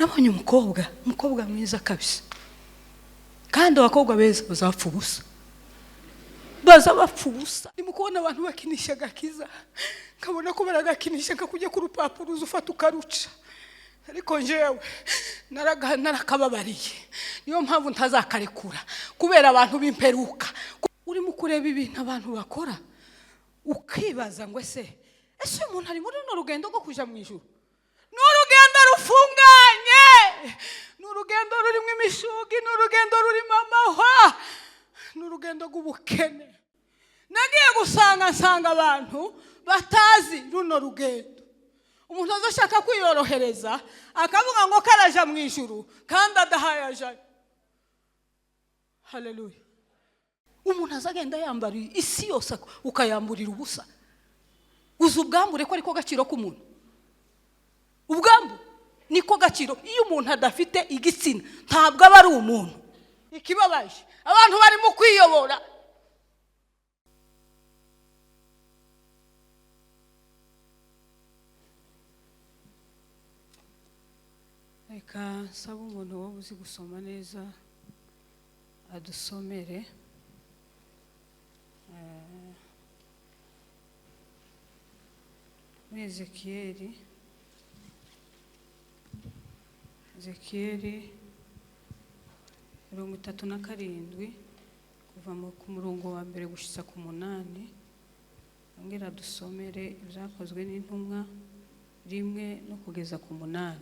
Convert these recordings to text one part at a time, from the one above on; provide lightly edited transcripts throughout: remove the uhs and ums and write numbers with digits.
Nabonye umukobwa mwiza kabisa, kandi abakobwa beza bazapfa ubusa, baza bapfa ubusa. Ndimo kubona abantu bakinisha agakiza, nkabona ko baragakinisha nka kujya ku rupapuro uza ufata ukaruca, ariko njyewe narakababariye, niyo mpamvu ntazakarekura kubera abantu b'imperuka. Urimo kureba ibintu abantu bakora ukibaza ngo ese uyu muntu ari muri runo rugendo rwo kujya mu ijuru? Ni urugendo rufunganye, ni urugendo rurimo imishugi, ni urugendo rurimo amahwa, ni urugendo rw'ubukene. Nagiye gusanga nsanga abantu batazi runo rugendo. Umuntu azashaka kwiyorohereza akavuga ngo karaja mu ijuru kandi adahaye ajayo. Haleluya. Umuntu azagenda yambara isi yose ukayamburira ubusa. Uzi ubwambure ko ariko gaciro k'umuntu? Ubwambure niko gaciro. Iyo umuntu adafite igitsina ntabwo aba ari umuntu. Ikibabaje abantu barimo kwiyobora. Reka nsaba umuntu wowe uzi gusoma neza adusomere muri Ezekiyeli 37 kuva ku murongo wa mbere gushitsa ku 8. Ongera dusomere ibyakozwe n'intumwa 1 no kugeza ku 8.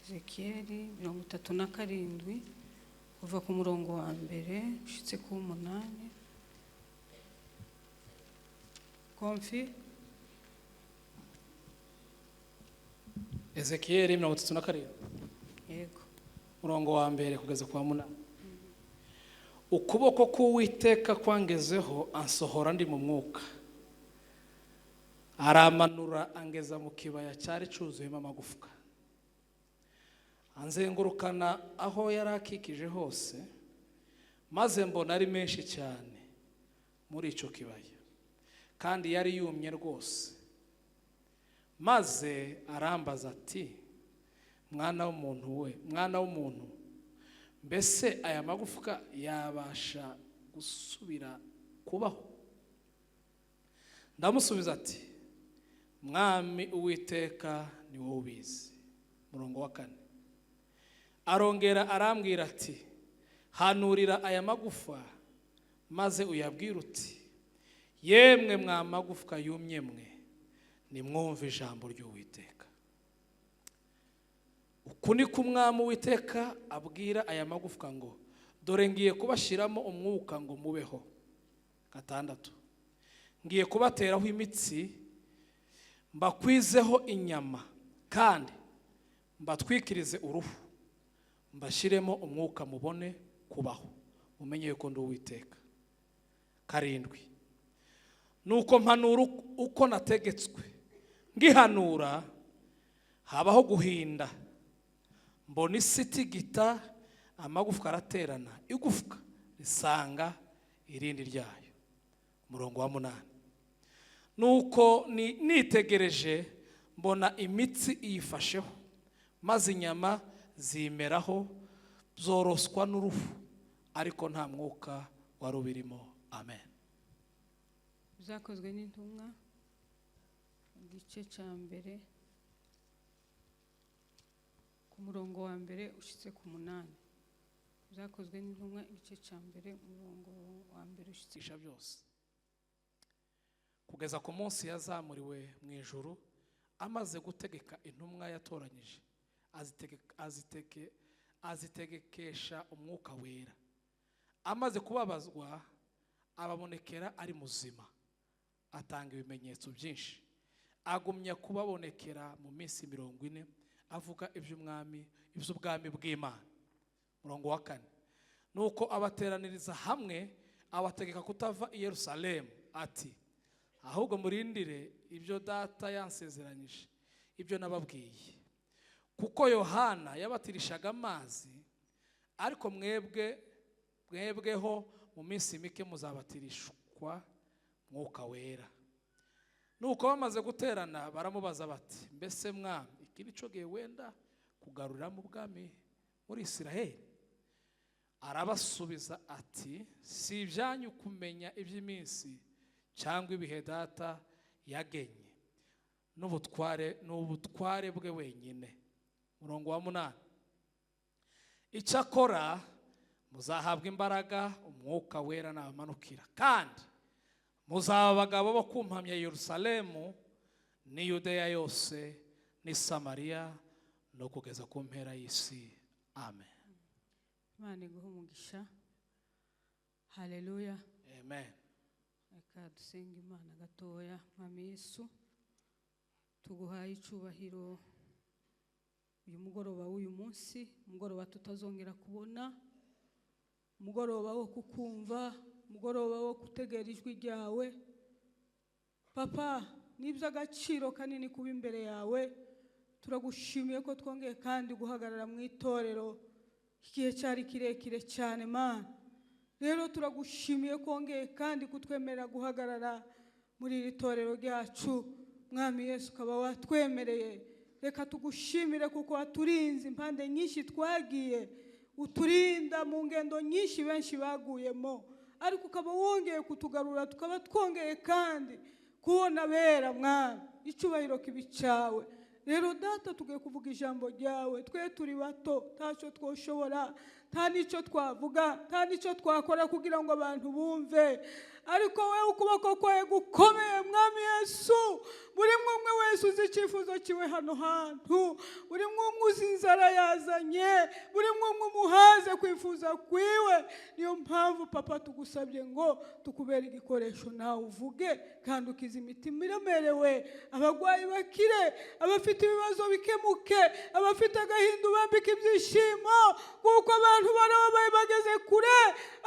Ezekiyeli 37 kuva ku murongo wa mbere ushitse ku 8. Konfi. Ezekiyeli 37. Yego. Murongo wa mbere kugeza ku 8. Ukuboko k'Uwiteka kwangezeho ansohora ndi mu mwuka, aramanura angeza mu kibaya cyari cyuzuyemo amagufwa, anzengurukana aho yari akikije hose, maze mbona ari menshi cyane muri icyo kibaya, kandi yari yumye rwose. Maze arambaza ati: mwana w'umuntu we, mwana w'umuntu, mbese aya magufwa yabasha gusubira kubaho? Ndamusubiza ati: Mwami Uwiteka, ni wowe ubizi. Murongo wa 4. Arongera arambwira ati: hanurira aya magufa maze uyabwire uti: yemwe mwa magufwa yumye mwe, nimwumve ijambo ry'Uwiteka. Uku ni ko Umwami Uwiteka abwira aya magufwa ngo: dore ngiye kubashyiramo umwuka ngo mubeho. 6. Ngiye kubateraho imitsi, mbakwizeho inyama, kandi mbatwikirize uruhu, mbashyiremo umwuka mubone kubaho, mumenye yuko ndi Uwiteka. 7. Nuko mpanura uko nategetswe, ngihanura habaho guhinda, mbona isi itigita, amagufwa araterana, igufwa risanga irindi ryayo. Umurongo wa 8. Nuko nitegereje mbona imitsi iyifasheho, maze inyama zimeraho, zoroswa n'uruhu, ariko nta mwuka wari ubirimo. Amen. Byakozwe n'intumwa igice cya mbere ku murongo wa mbere ushitse ku 8. Byakozwe n'intumwa igice cya mbere umurongo wa mbere ushitse byose kugeza ku munsi yazamuriwe mu ijuru, amaze gutegeka intumwa yatoranyije, azitegekesha umwuka wera. Amaze kubabazwa ababonekera ari muzima, atanga ibimenyetso byinshi, agumya kubabonekera mu minsi 40, avuga iby'umwami, iby'ubwami bw'Imana. Murongo wa 4. Nuko abateraniriza hamwe, abategeka kutava i Yerusalemu, ati: ahubwo murindire ibyo data yansezeranyije, ibyo nababwiye. Kuko Yohana yabatirishaga amazi, ariko mwebweho mu minsi mike muzabatirishwa mwuka wera. Nuko bamaze guterana baramubaza bati: mbese mwami, Iki ni cyo gihe wenda kugaruramo ubwami muri Isiraheli? Arabasubiza ati: "Si ibyanyu kumenya iby'iminsi cyangwa ibihe Data yagenye n'ubutware, ni ubutware bwe wenyine." Murongo wa 8: "Icyakora muzahabwa imbaraga Umwuka Wera nabamanukira, kandi muzaba abagabo bo kumpamya i Yerusalemu n'i Yudeya yose n'i Samariya no kugeza ku mpera y'isi." Amen. Imana iguhe umugisha. Haleluya. Amen. Reka dusenge Imana gatoya. Mwami Yesu, tuguhaye icubahiro uyu mugoroba w'uyu munsi, umugoroba tutazongera kubona, umugoroba wo kukumva, umugoroba wo gutegera ijwi ryawe. Papa, ni iby'agaciro kanini kuba imbere yawe. Turagushimiye ko twongeye kandi guhagarara mu itorero. Igihe cyari kirekire cyane, Mana. Rero turagushimiye ko wongeye kandi kutwemerera guhagarara muri iri torero ryacu. Mwami Yesu, ukaba watwemereye. Reka tugushimire kuko waturinze impande nyinshi twagiye, uturinda mu ngendo nyinshi benshi baguyemo, ariko ukaba wongeye kutugarura, tukaba twongeye kandi kubona abera. Mwami, icyubahiro kibi cyawe. Rero Data, tugiye kuvuga ijambo ryawe. Twe turi bato, ntacyo twoshobora, nta n'icyo twavuga, nta n'icyo twakora kugira ngo abantu bumve, ariko wowe ukuboko kwawe gukomeye. Mwami Yesu, buri umwe wese uzi icyifuzo kiwe hano hantu, buri umwe uzi inzara yazanye, buri umwe umuhaze kwifuza kwiwe. Niyo mpamvu, Papa, tugusabye ngo tukubere igikoresho, nawe uvuge kandi ukize imitima iremerewe, abarwayi bakire, abafite ibibazo bikemuke, abafite agahinda ubambike ibyishimo, kuko abantu barababaye bageze kure.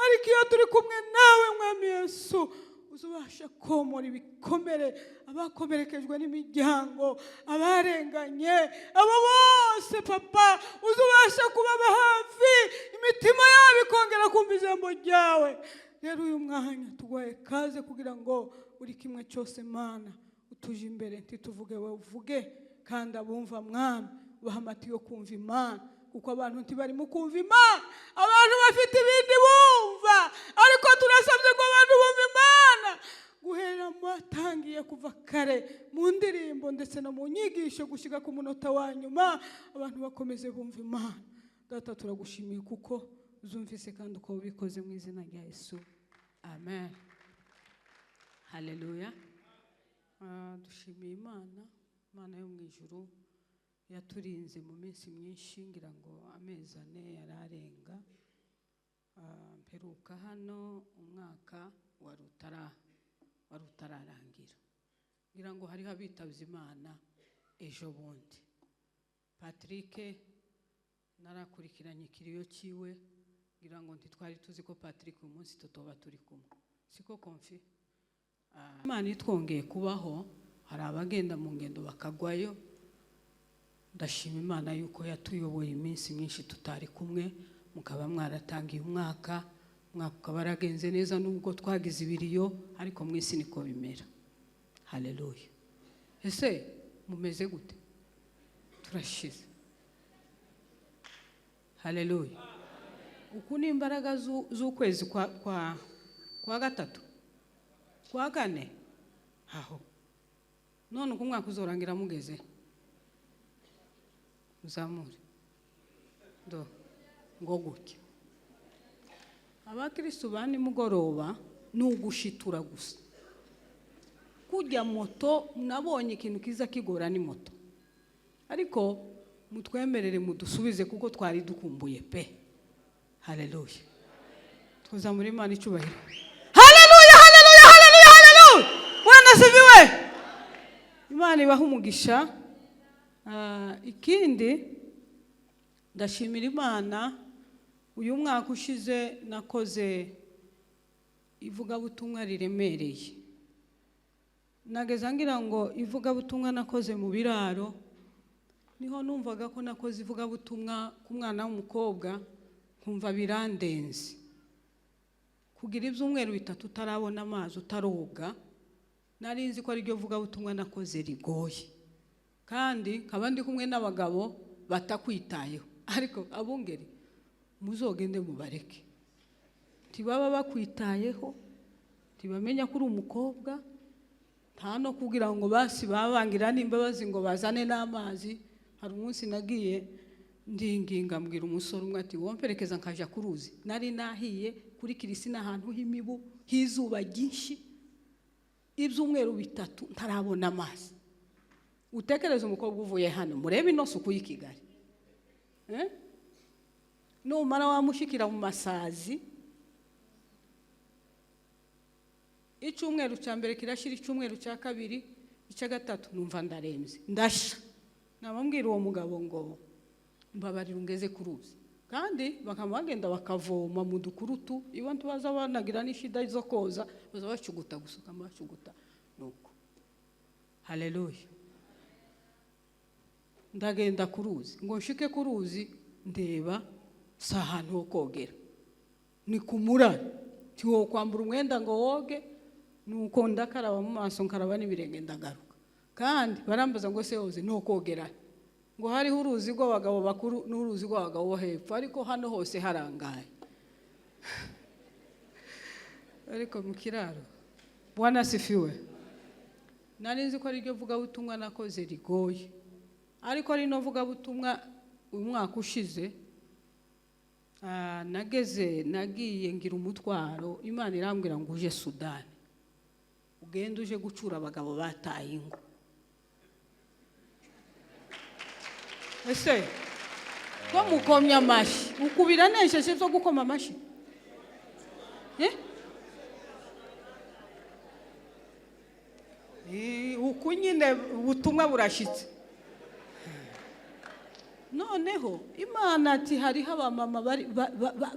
Ariko iyo turi kumwe nawe, Mwami Yesu, uzubasha komora ibikomere, abakomerekejwe n'imiryango, abarenganye, abo bose, Papa, uzubasha kubaba hafi, imitima yabo ikongera kumva ijambo ryawe. Rero uyu mwanya tuguhaye kaze kugira ngo buri kimwe cyose, Mana, utuje imbere, ntituvuge, wowe uvuge, kandi abumva, Mwami, ubaha amati yo kumva Imana, kuko abantu ntibarimo kumva Imana, abantu bafite ibindi bumva. Ariko turasabye ngo abantu bumve Imana guhera mu batangiye kuva kare mu ndirimbo ndetse no mu nyigisho gushyika ku munota wa nyuma, abantu bakomeze bumva Imana. Data, turagushimiye kuko uzumvise kandi uko ubikoze, mu izina rya Yesu, amen. Haleluya. Dushimiye Imana, Imana yo mu ijuru yaturinze mu minsi myinshi, ngira ngo amezi 4 yari arenga. Mperuka hano umwaka wari utararangira. Ngira ngo hariho abitabye Imana ejo bundi. Patrick narakurikiranye ikiriyo cyiwe, ngira ngo ntitwari tuzi ko Patrick uyu munsi tutoba turi kumwe, siko konfi? Imana itwongeye kubaho. Hari abagenda mu ngendo bakagwayo. Ndashima Imana yuko yatuyoboye iminsi myinshi tutari kumwe, mukaba mwaratangiye umwaka, umwaka ukaba waragenze neza nubwo twagize ibiriyo, ariko mu isi niko bimera. Haleluya. Ese mumeze gute? Turashize. Haleluya. Uku ni imbaraga z'ukwezi kwa gatatu, kwa kane aho. None uko umwaka uzorangira mugeze, muzamure do ngo gutya. Abakristo ba nimugoroba ni ugushitura gusa. Kujya moto, nabonye ikintu kiza kigora ni moto, ariko mutwemerere mudusubize kuko twari dukumbuye pe. Haleluya. Tuzamura Imana icyubahiro. Haleluya, haleluya, haleluya, haleluya. Bwana asifiwe. Imana ibahe umugisha. Ikindi ndashimira Imana, uyu mwaka ushize nakoze ivugabutumwa riremereye. Nageza ngira ngo ivugabutumwa nakoze mu biraro, niho numvaga ko nakoze ivugabutumwa ku mwana w'umukobwa, nkumva birandenze. Kugira ibyumweru 3 utarabona amazi, utaroga, nari nzi ko ariryo vugabutumwa nakoze rigoye. Kandi nkaba ndi kumwe n'abagabo batakwitayeho. Ariko abungeri muzogende mubareke, ntibaba bakwitayeho, ntibamenya ko uri umukobwa, nta no kugira ngo basi babangira n'imbabazi ngo bazane n'amazi. Hari umunsi nagiye ndinginga, mbwira umusore umwe ati: "Womperekeza nkaja ku ruzi." Nari nahiye kuri Kirisina, ahantu h'imibu, h'izuba ryinshi, ibyumweru 3 ntarabona amazi. Utekereze umukobwa uvuye hano, murebe ino suku y'i Kigali, eh? Numara wamushikira mu masazi, icyumweru cya mbere kirashira, icyumweru cya kabiri, icya gatatu, numva ndarembye, ndasha. Nabambwira uwo mugabo ngo: "Mbabarira ungeze ku ruzi." Kandi bakaba bagenda bakavoma mu dukurutu, ibo ntibaza banagira n'ishida zo koza, baza bacuguta gusa, bacuguta nuko. Haleluya! Ndagenda ku ruzi, ngo nshike ku ruzi ndeba si ahantu ho kogera, ni ku murari, ntiwokwambura umwenda ngo woge. Nuko ndakaraba mu maso, nkaraba n'ibirenge, ndagaruka. Kandi barambaza ngo: "Se yoze ni kogera?" Ngo hariho uruzi rw'abagabo bakuru n'uruzi rw'abagabo bo hepfo, ariko hano hose harangaye. Ariko mu kiraro, Bwana asifiwe. Nari nzi ko ari ryo vugabutumwa nakoze rigoye, ariko rino vugabutumwa uyu mwaka ushize, nageze nagiye ngira umutwaro. Imana irambwira ngo: "Uje Sudani, ugende uje gucura abagabo bataye ingo." Ese ko mukomye amashyi, uku biranesheje byo gukoma amashyi, eh? Uku nyine ubutumwa burashyitse. Noneho Imana ati: "Hariho abamama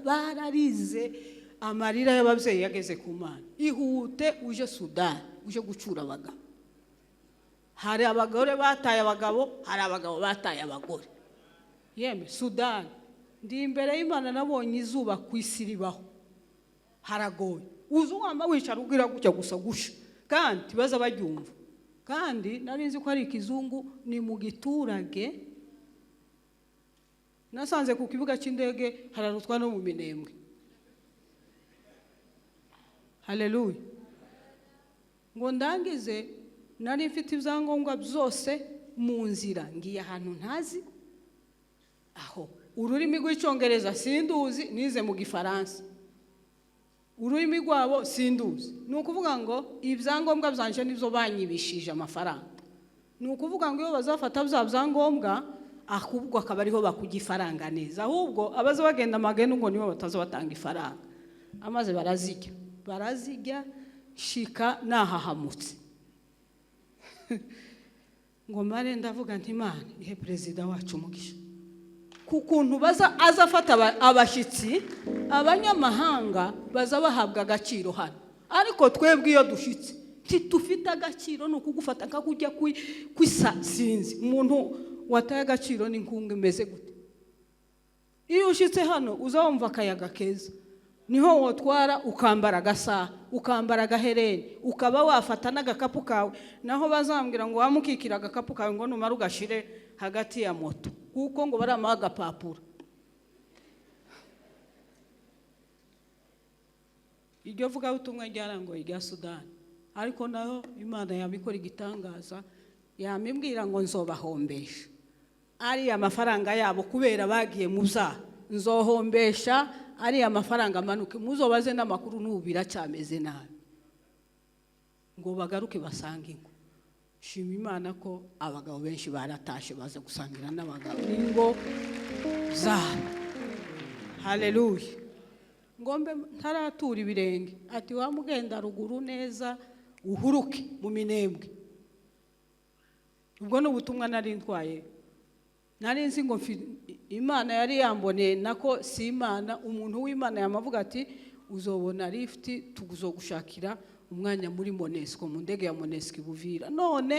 bararize, amarira y'ababyeyi yageze ku Mana. Ihute uje Sudani, uje gucura abagabo. Hari abagore bataye abagabo, hari abagabo bataye abagore." Yemwe, Sudani, ndi imbere y'Imana, nabonye izuba ku isi ribaho, haragoye. Uzi wamba wicara ubwira gutya gusa gusha, kandi baza baryumva. Kandi nari nzi ko ari ikizungu, ni mu giturage. Nasanze ku kibuga cy'indege hararutwa no mu Minembwe. Haleluya! Ngo ndangize, nari mfite ibyangombwa byose, mu nzira ngiye ahantu ntazi, aho ururimi rw'Icyongereza sinduzi, nize mu Gifaransa, ururimi rwabo sinduzi. Ni ukuvuga ngo ibyangombwa byanje nibyo banyibishije amafaranga. Ni ukuvuga ngo iyo bazafata bya byangombwa, ahubwo akaba ariho bakujya ifaranga neza. Ahubwo abaza bagenda amagenda ngo nibo bataza batanga ifaranga, amaze barazijya, barazijya. Shika nahahamutse, ngo mare ndavuga nti: "Imana ihe perezida wacu umugisha ku kuntu baza aza afata abashyitsi, abanyamahanga baza bahabwa agaciro hano, ariko twebwe iyo dushyitse ntitufite agaciro. Ni ukugufata nka kujya kwisa, sinzi umuntu wataye agaciro n'inkunga imeze gute." Iyo ushyitse hano uza wumva akayaga keza, niho wotwara ukambara agasaha, ukambara agahereni, ukaba wafata n'agakapu kawe. Naho bazambwira ngo wamukikira agakapu kawe, ngo numara ugashire hagati ya moto, kuko ngo baramuha agapapuro. Iryo vugabutumwa ryarangoye rya Sudani, ariko nayo Imana yabikora igitangaza, yamibwira ngo: "Nzobahombesha ariya mafaranga yabo kubera bagiye mu byaha, nzohombesha ariya mafaranga amanuke." Muzobaze n'amakuru, n'ubu biracyameze nabi, ngo bagaruke basange ingo. Shima Imana ko abagabo benshi baratashe, baza gusangira n'abagabo n'ingo zabo. Haleluya! Ngombe ntaratura ibirenge, ati: "Wamugenda ruguru neza, uhuruke mu Minembwe." Ubwo ni ubutumwa nari ntwaye. Nari nzi ngo Imana yari yamboneye, nako si Imana, umuntu w'Imana yamavuga ati: "Uzobona lifuti, tuzogushakira umwanya muri MONUSCO, mu ndege ya MONUSCO ibuvira. None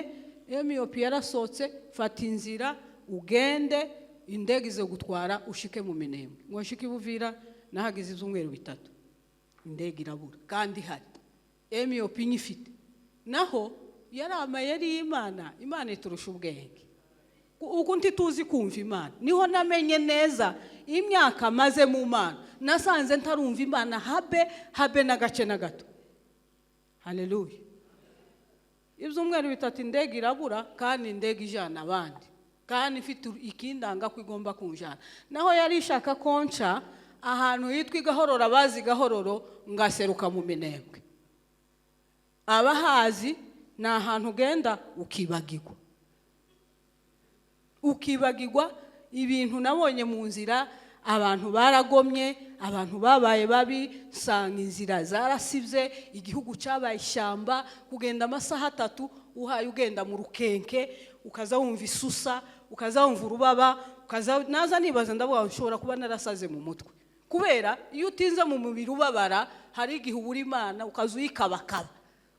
emiyopi yarasohotse, fata inzira ugende, indege izo gutwara ushike mu Minembwe." Ngo nshike ibuvira, nahageze ibyumweru 3, indege irabura kandi ihari, emiyopi nyifite. Naho yari amayeri y'Imana. Imana iturusha ubwenge. Uku ntituzi kumva Imana. Niho namenye neza imyaka maze mu Mana, nasanze ntarumva Imana habe habe n'agace na gato. Haleluya. Ibyumweru 3 indege irabura, kandi indege ijana abandi, kandi ifite ikindanga ko igomba kunjana. Naho yari ishaka konca ahantu hitwa Igahororo, abazi Gahororo, ngaseruka mu Minembwe. Abahazi ni ahantu ugenda ukibagirwa, ukibagirwa ibintu nabonye mu nzira. Abantu baragomye, abantu babaye babi, nsanga inzira zarasibye, igihugu cyabaye ishyamba. Kugenda amasaha 3 uhaye ugenda mu rukenke, ukaza wumva isusa, ukaza wumva urubaba, ukaza naza nibaza, ndavuga nshobora kuba narasaze mu mutwe. Kubera iyo utinze mu mubiri ubabara, hari igihe ubura Imana, ukaza uyikabakaba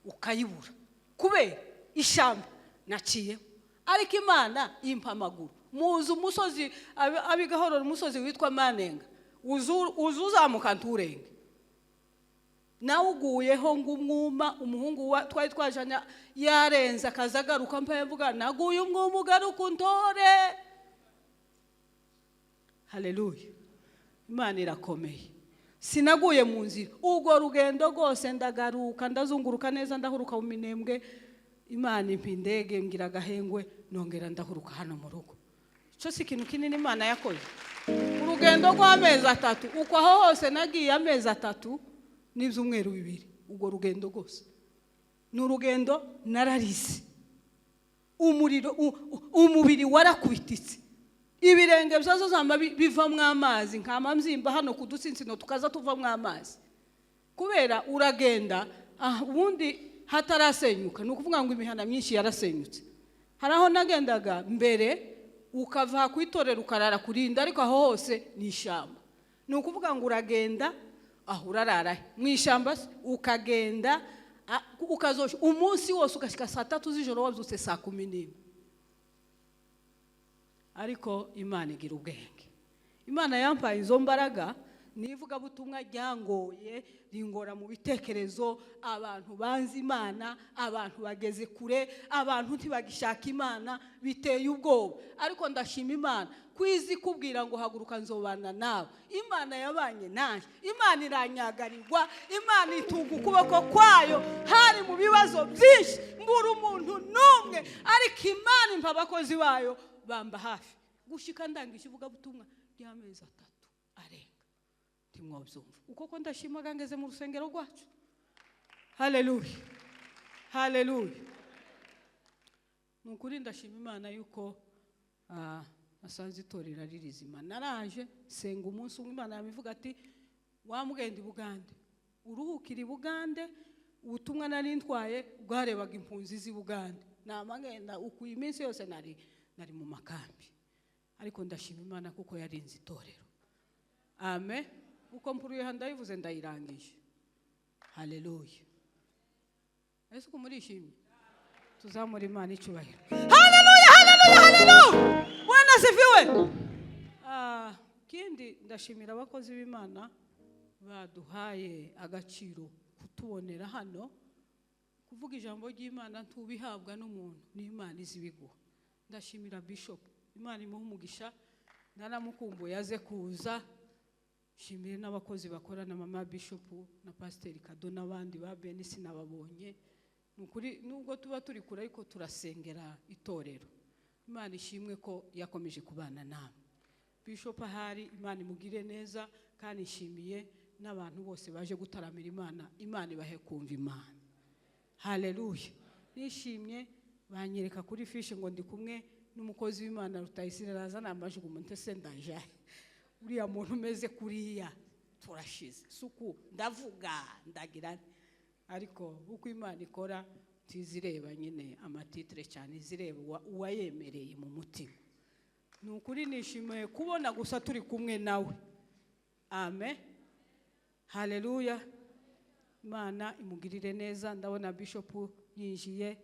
ukayibura kubera ishyamba naciye. Ariko Imana impa amaguru. Muzi umusozi abigahorora, umusozi witwa Manenga, uzuzamuka nturenge, nawe uguyeho ngo umwuma. Umuhungu twari twajana yarenze akaza agaruka, mpaye mvuga naguye umwuma, ugaruka untore. Haleluya. Imana irakomeye. Sinaguye mu nzira urwo rugendo rwose, ndagaruka, ndazunguruka neza, ndahuruka mu Minembwe. Imana impa indege, ngira agahengwe, nongera ndahuruka hano mu rugo. Icyo si ikintu kinini Imana yakoze? Urugendo rw'amezi 3, uko aho hose nagiye amezi 3 n'ibyumweru 2. Urwo rugendo rwose ni urugendo nararize. Umuriro, umubiri warakubititse, ibirenge byazo zamba bivamo amazi, nkama mbyimba hano ku dutsinsino tukaza tuvamo amazi, kubera uragenda ubundi hatarasenyuka. Ni ukuvuga ngo imihana myinshi yarasenyutse. Hari aho nagendaga mbere ukava ku itorero ukarara kurinda, ariko aho hose ni ishyamba. Ni ukuvuga ngo uragenda aho urarara mu ishyamba, ukagenda ukazosha umunsi wose, ugashyika saa 3 z'ijoro, wabyutse saa 11. Ariko Imana igira ubwenge. Imana yampaye izo mbaraga. N'ivugabutumwa ryangoye, ringora mu bitekerezo. Abantu banze Imana, abantu bageze kure, abantu ntibagishaka Imana, biteye ubwoba. Ariko ndashima Imana kwizi kubwira ngo haguruka, nzobana nawe. Imana yabanye nanjye, Imana iranyagarirwa, Imana itunga ukuboko kwayo. Hari mu bibazo byinshi, mbura umuntu n'umwe, ariko Imana impa abakozi bayo bamba hafi gushika ndangije ivugabutumwa ry'amezi 3 arenga. Ntimwobyumva uko ko ndashimaga ngeze mu rusengero rwacu. Haleluya, haleluya. Ni ukuri ndashima Imana yuko asanze itorero ari rizima. Naraje senga umunsi umwe, Imana yabivuga ati wamugenda i Bugande, uruhukira i Bugande. Ubutumwa nari ntwaye bwarebaga impunzi z'i Bugande. Namagenda uku iminsi yose nari mu makambi. Ariko ndashima Imana kuko yarinze itorero. Amen. Uko mpuruye ndayivuze, ndayirangije. Haleluya. Ese uko murishimye? Tuzamura Imana icyubahiro. Haleluya, haleluya, haleluya. Bwana asifiwe. Kindi ndashimira abakozi b'Imana baduhaye agaciro kutubonera hano. Kuvuga ijambo ry'Imana ntubihabwa n'umuntu, ni Imana izibiguha. Ndashimira Bishop, Imana imuhe umugisha, naramukumbuye aze kuza. Shimire n'abakozi bakorana, mama Bishop na Pasiteri Kado n'abandi ba Benisi nababonye. Ni ukuri nubwo tuba turi kure ariko turasengera itorero. Imana ishimwe ko yakomeje kubana namwe. Bishop ahari, Imana imugire neza, kandi nshimiye n'abantu bose baje gutaramira Imana. Imana ibahe kumva Imana. Haleluya. Nishimye banyereka kuri fiche ngo ndi kumwe n'umukozi w'Imana Rutayisire, razana amajwi umuntu se ndaje. Uriya muntu umeze kuriya turashize suku, ndavuga ndagira. Ariko uko Imana ikora ntizireba nyine amatitre cyane, izireba uwayemereye mu mutima. Ni ukuri nishimiye kubona gusa turi kumwe nawe. Amen. Haleluya. Imana imugirire neza. Ndabona Bishop yinjiye,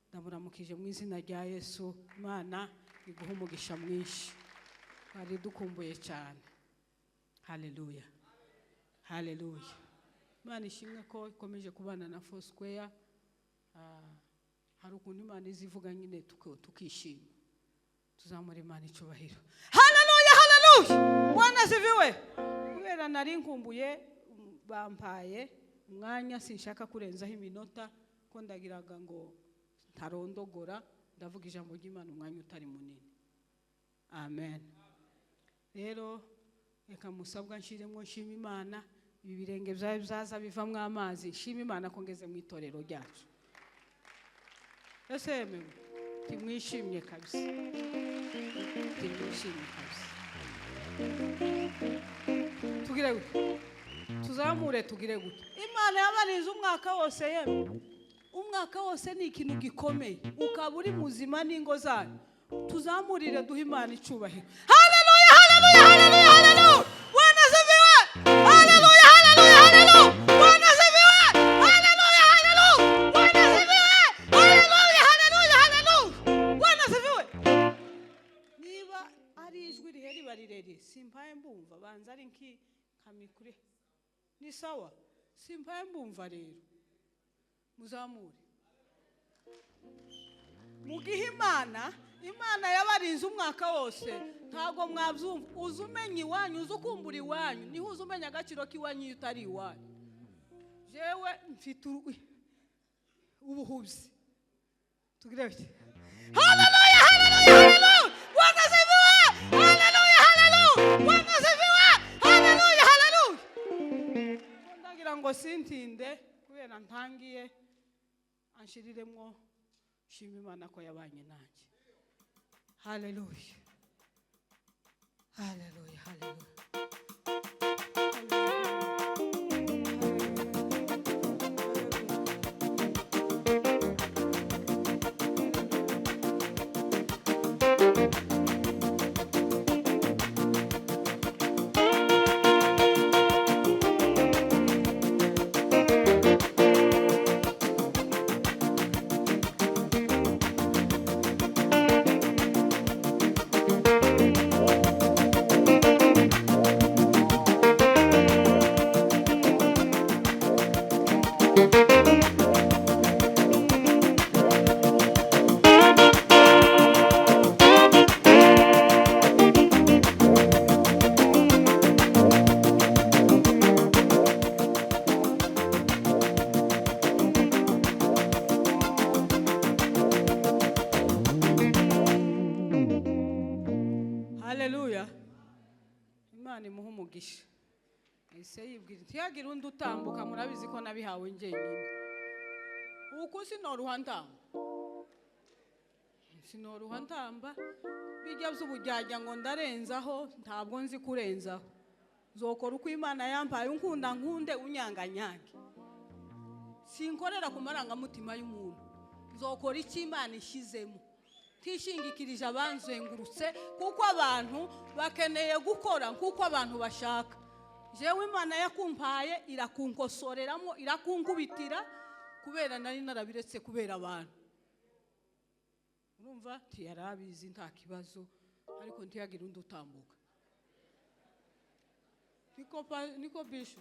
ndamuramukije mu izina rya Yesu. Imana iguhe umugisha mwinshi, twari dukumbuye cyane. Haleluya, haleluya. Imana ishimwe ko ikomeje kubana na Foursquare. Hari ukuntu Imana izivuga nyine tukishima. Tuzamura Imana icubahiro. Haleluya, haleluya, Bwana asifiwe. Kubera nari nkumbuye, bampaye umwanya, sinshaka kurenzaho iminota, ko ndagiraga ngo ntarondogora, ndavuga ijambo ry'Imana umwanya utari munini. Amen. Rero reka musabwa nshiremo nshima Imana, ibi birenge byawe byaza bivamwo amazi, nshima Imana ko ngeze mu itorero ryacu. Ese yemewe timwishimye kabisa, timwishimye kabisa. Tugire gute? Tuzamure tugire gute? Imana yabarinze umwaka wose yemwe. Umwaka wose ni ikintu gikomeye, ukaba uri muzima n'ingo zanyu. Tuzamurire duhe Imana icubahiro. Haleluya, haleluya, haleluya, haleluya. Bwana asifiwe. Haleluya, haleluya, haleluya. Bwana asifiwe. Haleluya, haleluya. Bwana asifiwe. Haleluya, haleluya, haleluya. Bwana asifiwe. Niba ari ijwi rihe riba rirerire, simpaye mbumva, banza ari nki nkamikure. Ni sawa, simpaye mbumva rero. Muzamure. Mugihe Imana, Imana yabarinze umwaka wose, ntago mwabyumva. Uza umenya iwanyu, uza ukumbura iwanyu, niho uza umenya agaciro k'iwanyu iyo utari iwanyu. Jewe mfite ubuhubyi. Tugire bite? Haleluya, haleluya, haleluya. Bwana asifiwe. Haleluya, haleluya. Bwana asifiwe. Haleluya, haleluya. Ndagira ngo sintinde kubera ntangiye, anshiriremwo shima Imana ko yabanye nanjye. Haleluya, haleluya, haleluya. Haleluya. Imana imuhe umugisha. Ese yibwira ntiyagira undi utambuka, murabizi ko nabihawe njyenyine. Uku sinoruha ntamba, sinoruha ntamba, bijya by'ubujyajya ngo ndarenzaho, ntabwo nzi kurenzaho. Nzokora uko Imana yampaye, unkunda nkunde, unyanga nyange. Sinkorera ku marangamutima y'umuntu, nzokora icyo Imana ishyizemo, tishingikirije abanzengurutse, kuko abantu bakeneye gukora nkuko abantu bashaka. Jewe Imana yakumpaye irakunkosoreramo, irakunkubitira, kubera nari narabiretse kubera abantu. Urumva ntiyarabizi nta kibazo, ariko ntiyagira undi utambuka. Niko niko bishu.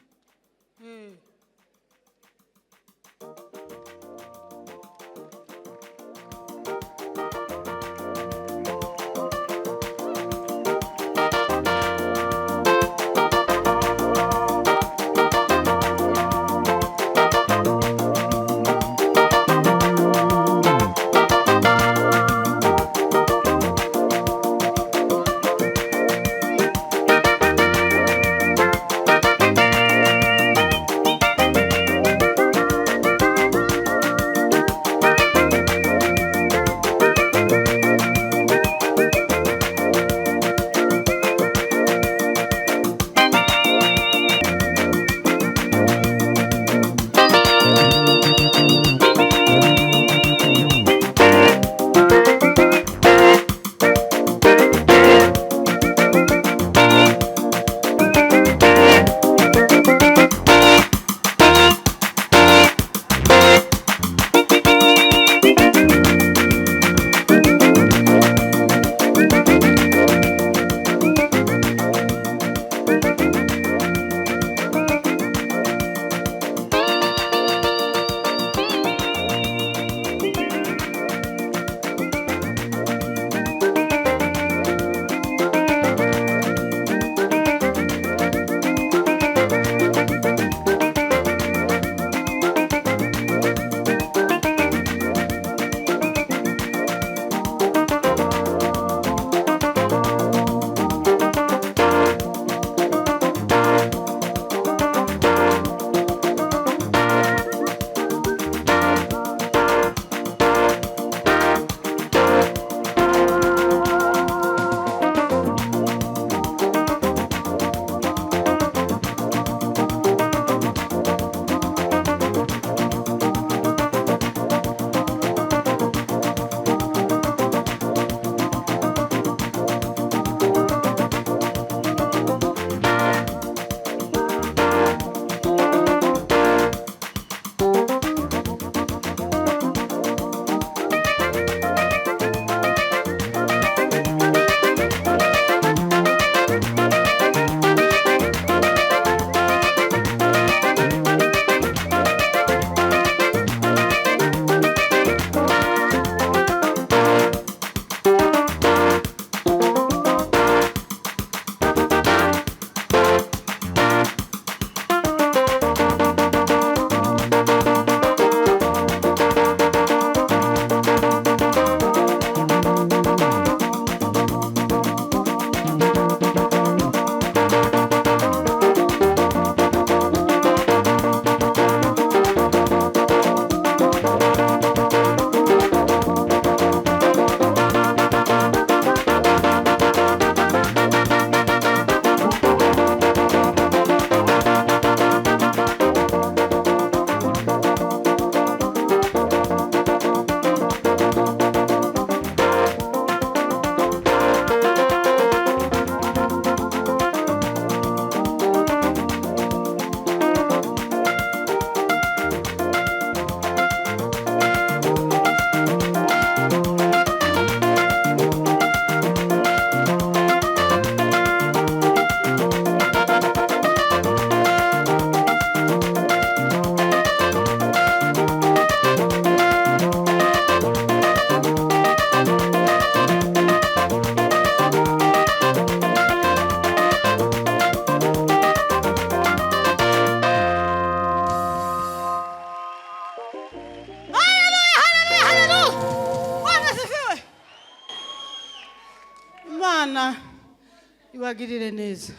Ibagirire neza.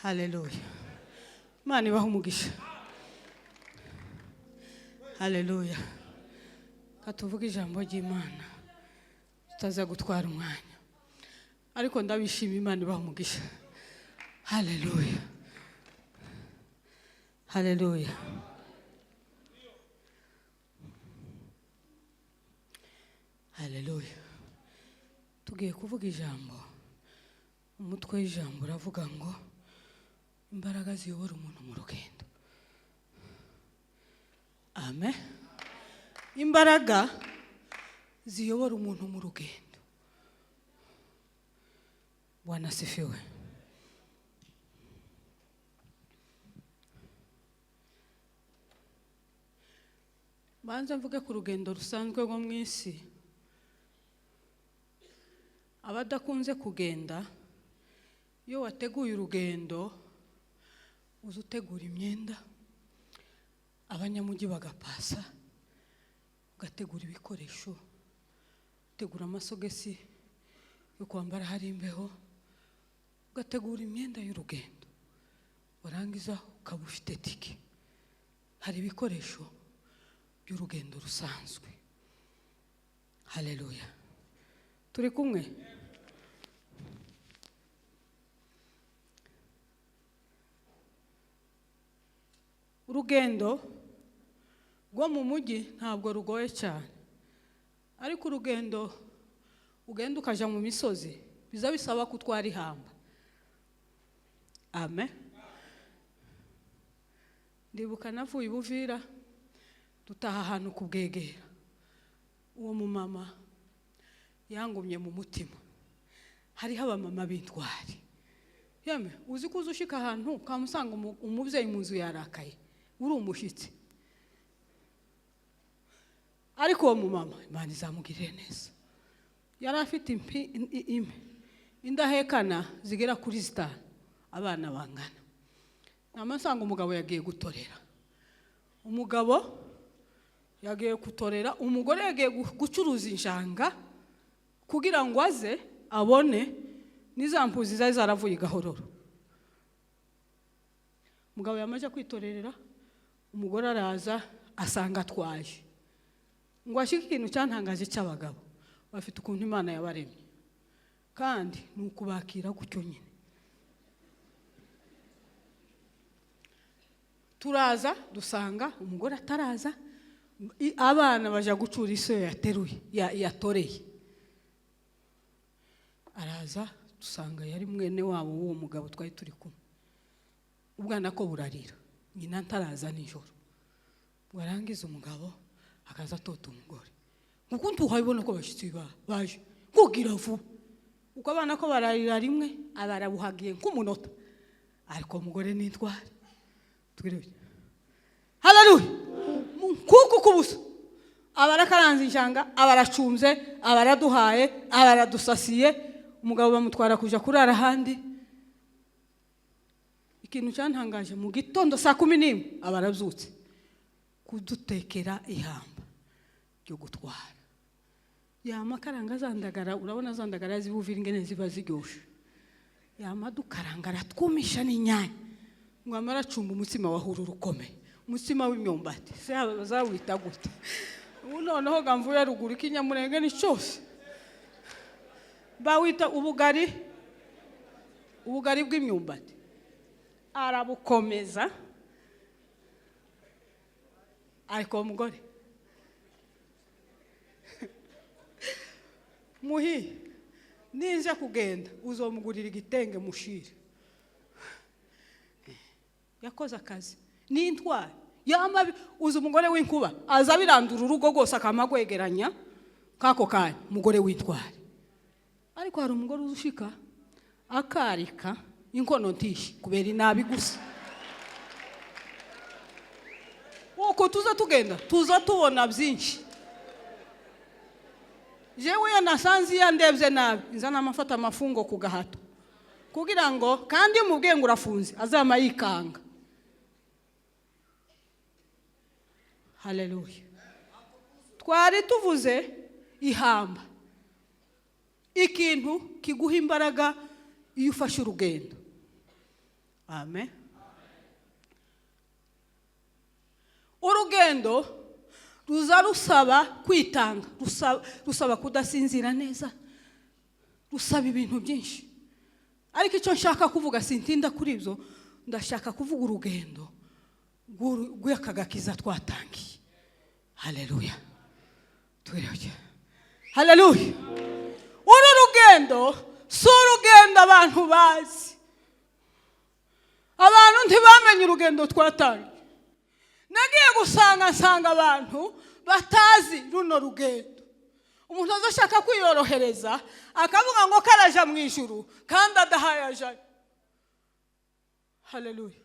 Haleluya. Imana ibahe umugisha. Haleluya. Katuvuge ijambo ry'Imana tutaza gutwara umwanya, ariko ndabishima. Imana ibahe umugisha. Haleluya, haleluya. Haleluya. Tugiye kuvuga ijambo. Umutwe w'ijambo uravuga ngo imbaraga ziyobora umuntu mu rugendo. Amen. Imbaraga ziyobora umuntu mu rugendo. Bwana asifiwe. Banza mvuge ku rugendo rusanzwe rwo mu isi. Abadakunze kugenda, iyo wateguye urugendo uza utegura imyenda, abanyamujyi bagapasa, ugategura ibikoresho, utegura amasogesi yo kwambara hari imbeho, ugategura imyenda y'urugendo, warangiza ukaba ufite tike. Hari ibikoresho by'urugendo rusanzwe. Haleluya. Turi kumwe? Urugendo rwo mu mujyi ntabwo rugoye cyane, ariko urugendo ugenda ukaja mu misozi biza bisaba kutwara ihamba. Amen. Ndibuka navuye i Buvira, dutaha ahantu ku Bwegera. Uwo mumama yangumye mu mutima. Hariho abamama b'intwari. Yeme, uzi ko uza ushika ahantu ukamusanga umubyeyi mu nzu yarakaye, uri umushyitsi. Ariko uwo mumama Imana izamugirire neza. Yari afite indahekana zigera kuri 5, abana bangana. Namasanga umugabo yagiye gutorera. Umugabo yagiye gutorera, umugore yagiye gucuruza injanga kugira ngo aze abone n'izampuzi zari zaravuye gahororo. Umugabo yamaze kwitorerera, umugore araza asanga atwaye. Ngo ashike ikintu cyantangaje cy'abagabo bafite ukuntu Imana yabaremye, kandi ni ukubakira gutyo nyine. Turaza dusanga umugore ataraza, abana baja gucura iso yateruye, yatoreye. Araza dusanga yari mwene wabo w'uwo mugabo twari turi kumwe. Ubwana ko burarira, nyina ntaraza nijoro. Warangiza umugabo akaza atota umugore. Nguko ntuhabibona ko abashyitsi baje kugira vuba. Uko abana ko bararira rimwe, abarabuhagiye nk'umunota. Ariko umugore nitware. Twirebe. Haleluya. Kuko kubusa. Abarakaranze injanga, abaracumze, abaraduhaye, abaradusasiye. Umugabo bamutwara kuja kurara handi. Ikintu cyantangaje, mu gitondo saa 11 abarabyutse kudutekera ihamba ryo gutwara. Ya makaranga zandagara, urabona zandagara zibuvira ingene ziba ziryoshe. Ya madukaranga aratwumisha n'inyanya. Ngo amara acumba umutsima wa hururu ukomeye, umutsima w'imyumbati. Se bazawita gute? Ubu noneho gamvuye ruguru ikinyamurenge ni cyose. Bawita ubugari, ubugari bw'imyumbati. Arabukomeza. Ariko umugore muhi ninze kugenda uzomugurira igitenge mushire. Yakoze akazi n'intwari. Yama uza umugore w'inkuba aza birandura urugo rwose akamagwegeranya kako kanya, umugore w'intwari. Ariko hari umugore uzushika akarika inkono ntishi kubera inabi gusa. Uko tuza tugenda tuza tubona byinshi. Jewe iyo nasanze iyo ndebye nabi nzana amafata amafungo ku gahato, kugira ngo kandi umubwiye ngo urafunze azama yikanga. Haleluya. Twari tuvuze ihamba, ikintu kiguha imbaraga Iyo ufashe urugendo, amen, urugendo ruza rusaba kwitanga, rusaba kudasinzira neza, rusaba ibintu byinshi. Ariko icyo nshaka kuvuga, sintinda kuri ibyo, ndashaka kuvuga urugendo rw'aka gakiza twatangiye. Haleluya, twirebye. Haleluya. Uru rugendo si urugendo abantu bazi. Abantu ntibamenye urugendo twatangiye. Nagiye gusanga, nsanga abantu batazi runo rugendo. Umuntu azashaka kwiyorohereza akavuga ngo karaja mu ijuru kandi adahaye ajayo. Haleluya.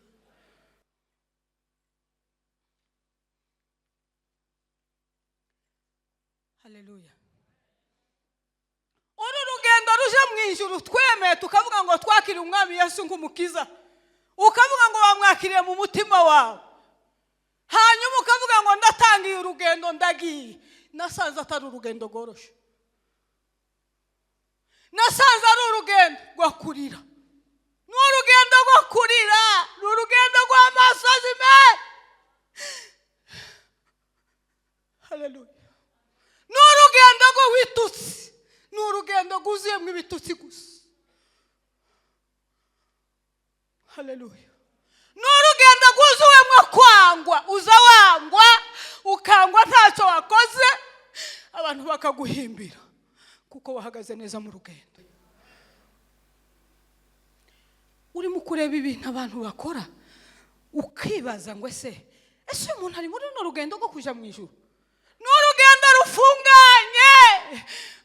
Haleluya. Uru rugendo ruje mu ijuru twemeye tukavuga ngo twakiriye Umwami Yesu nk'umukiza, ukavuga ngo wamwakiriye mu mutima wawe, hanyuma ukavuga ngo ndatangiye urugendo, ndagiye. Nasanze atari urugendo rworoshye, nasanze ari urugendo rwo kurira, ni urugendo rwo kurira, ni urugendo rw'amasozi menshi. Haleluya. Ni urugendo rw'ibitutsi, ni urugendo rwuzuyemo ibitutsi gusa. Haleluya. Ni urugendo rwuzuwemo kwangwa, uza wangwa, ukangwa ntacyo wakoze, abantu bakaguhimbira kuko wahagaze neza mu rugendo. Urimo kureba ibintu abantu bakora ukibaza ngo ese uyu muntu ari muri runo rugendo rwo kuja mu ijuru? Ni urugendo rufunganye,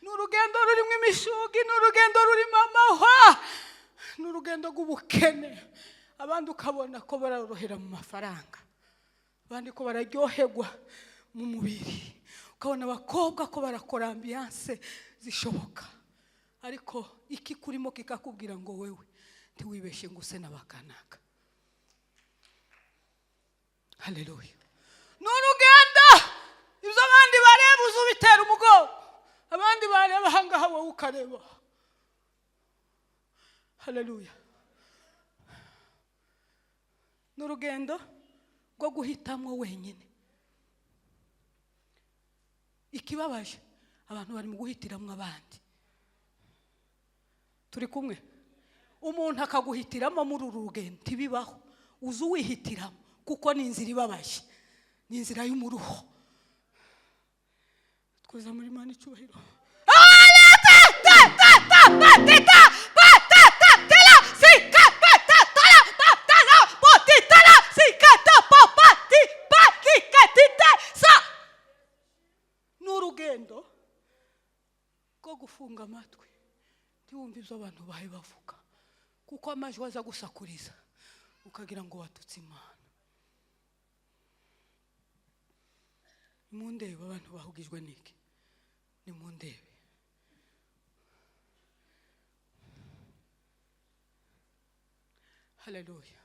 ni urugendo rurimo imishugi, ni urugendo rurimo amahwa, ni urugendo rw'ubukene. Abandi ukabona ko barorohera mu mafaranga, abandi ko bararyoherwa mu mubiri, ukabona abakobwa ko barakora ambiance zishoboka, ariko iki kurimo kikakubwira ngo wewe ntiwibeshe ngo use n'abakanaka. Haleluya. Ni urugendo ibyo abandi bareba uzubitera umugongo, abandi bareba ahangaha wowe ukareba. Haleluya. Ni urugendo rwo guhitamo wenyine. Ikibabaje, abantu bari mu guhitiramo abandi. Turi kumwe. Umuntu akaguhitiramo muri uru rugendo ntibibaho, uza uwihitiramo kuko ni inzira ibabaje, ni inzira y'umuruho. Twoza muri Imana icyubahiro. Ni urugendo rwo gufunga amatwi ntiwumve ibyo abantu bahe bavuga, kuko amajwi aza gusakuriza ukagira ngo watutse Imana. Nimundebe abantu bahugijwe n'iki? Nimundebe. Haleluya.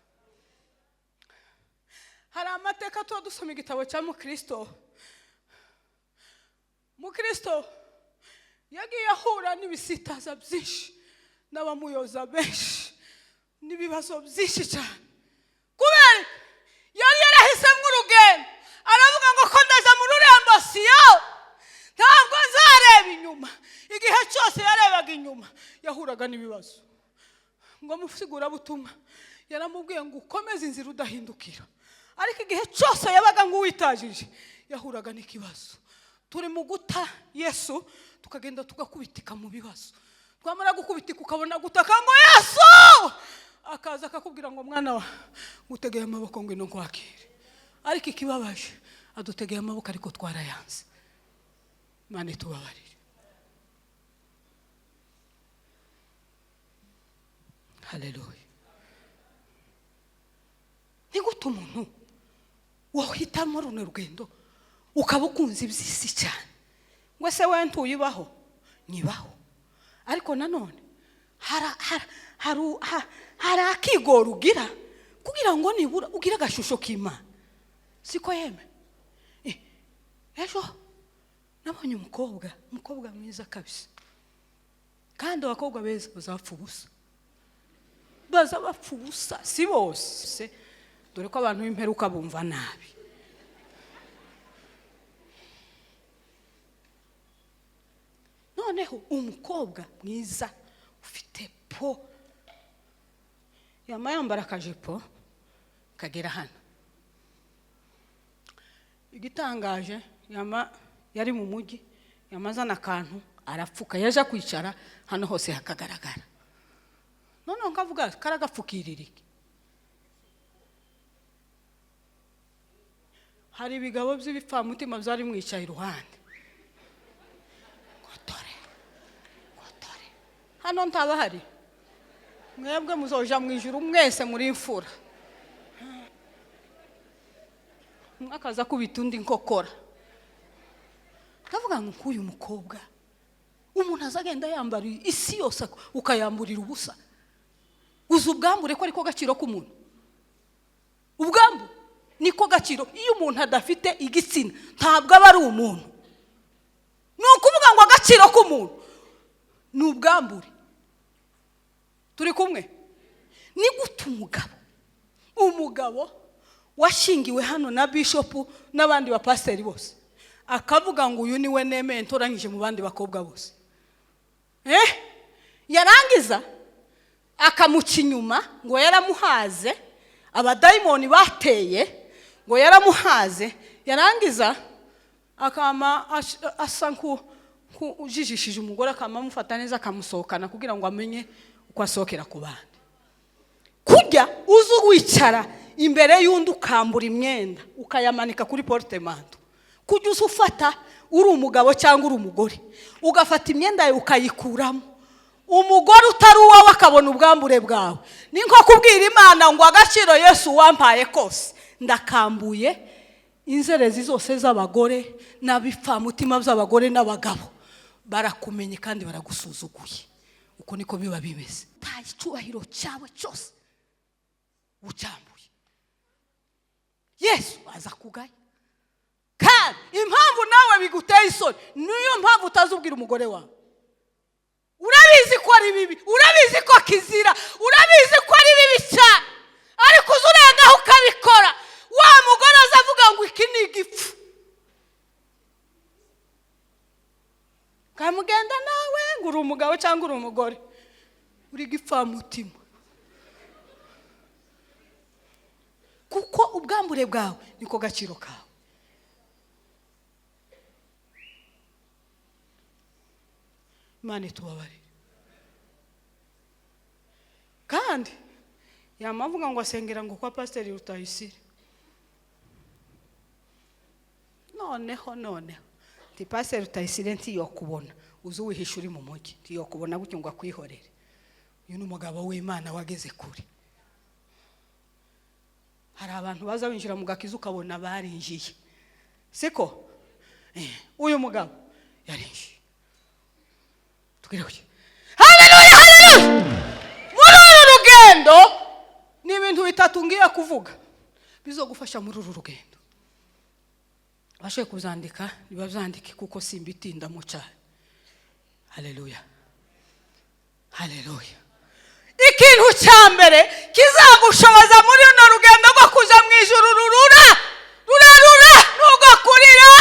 Hari amateka tuba dusoma igitabo cya Mukristo. Mukristo yagiye ahura n'ibisitaza byinshi n'abamuyoza benshi n'ibibazo byinshi cyane, kubera yari yarahisemo urugendo. Aravuga ngo ko ndaza mu rurembo Siyo, ntabwo nzareba inyuma. Igihe cyose yarebaga inyuma yahuraga n'ibibazo. Ngo musigurabutumwa yaramubwiye ngo ukomeze inzira udahindukira, ariko igihe cyose yabaga nk'uwitajije yahuraga n'ikibazo. Turi mu guta Yesu tukagenda tugakubitika mu bibazo, twamara gukubitika ukabona gutaka ngo Yesu, akaza akakubwira ngo mwana wa ngutegeye amaboko ngwino nkwakire. Ariko ikibabaje, adutegeye amaboko ariko twarayanze. Imana itubabarire. Haleluya. Ni gute umuntu wahitamo runo rugendo ukaba ukunze iby'isi cyane, ngo ese we ntuyibaho? Nyibaho. Ariko nanone hari akigoro ugira kugira ngo nibura ugire agashusho k'Imana. Siko yeme? Ejo nabonye umukobwa mwiza kabisa, kandi abakobwa beza bazapfa ubusa. Baza bapfa ubusa, si bose, dore ko abantu b'imperuka bumva nabi. Noneho umukobwa mwiza ufite po, yama yambara akajipo kagera hano. Igitangaje, yama yari mu mujyi, yamazana akantu arapfuka, yaje kwicara hano hose hakagaragara. Noneho nkavuga karagapfukirira iki? Hari ibigabo by'ibipfamutima byari mwicaye iruhande, ngo dore, ngo dore hano ntabahari, mwebwe muzoja mu ijuru mwese muri imfura. Umwe akaza akubita undi nkokora. Ndavuga ngo nk'uyu mukobwa umuntu azagenda yambara isi yose ukayamburira ubusa. Uzi ubwambure ko ariko gaciro k'umuntu? Ubwambure niko gaciro. Iyo umuntu adafite igitsina ntabwo aba ari umuntu. Ni ukuvuga ngo agaciro k'umuntu ni ubwambure. Turi kumwe? Ni gute umugabo washingiwe hano na bishopu n'abandi bapasiteri bose akavuga ngo uyu niwe nemeye ntoranyije mu bandi bakobwa bose, yarangiza akamuca inyuma ngo yaramuhaze, abadayimoni bateye ngo yaramuhaze, yarangiza akama asa nk'ujijishije umugore, akama amufata neza akamusohokana kugira ngo amenye uko asohokera ku bandi. Kujya uza wicara imbere y'undi ukambura imyenda ukayamanika kuri portemanto, kujya uza ufata uri umugabo cyangwa uri umugore ugafata imyenda yawe ukayikuramo, umugore utari uwawe akabona ubwambure bwawe, ni nko kubwira Imana ngo agaciro Yesu wampaye kose ndakambuye. Inzerezi zose z'abagore n'abipfamutima by'abagore n'abagabo barakumenye kandi baragusuzuguye. Uko niko biba bimeze. Taye icyubahiro cyawe cyose ucyambuye, Yesu aza kugaya. Kandi impamvu nawe biguteye isoni niyo mpamvu utazubwira umugore wawe. Urabizi ko ari bibi, urabizi ko kizira, urabizi ko ari bibi cyane, ariko uza urengaho ukabikora. Wa mugore azavuga ngo iki ni igipfu, kamugenda nawe ngo uri umugabo cyangwa uri umugore, uri gipfamutima, kuko ubwambure bwawe niko gaciro kawe. Imana itubabarire. Kandi yamavuga ngo asengera ngo kwa Pasiteri Rutayisire. Noneho nti Pasiteri Rutayisire ntiyokubona, uzi uwihisha uri mu mujyi, ntiyokubona gutyo ngo akwihorere. Uyu ni umugabo w'Imana wageze kure. Hari abantu baza binjira mu gakiza ukabona barinjiye, siko? Uyu mugabo yarinjiye. Haleluya, haleluya. Muri uru rugendo ni ibintu bitatu ngiye kuvuga bizogufasha muri uru rugendo. Bashoboye kuzandika nibabyandike kuko simbitindamo cyane. Haleluya, haleluya. Ikintu cya mbere kizagushoboza muri runo rugendo rwo kuja mu ijuru rurura rurarura, nugokurira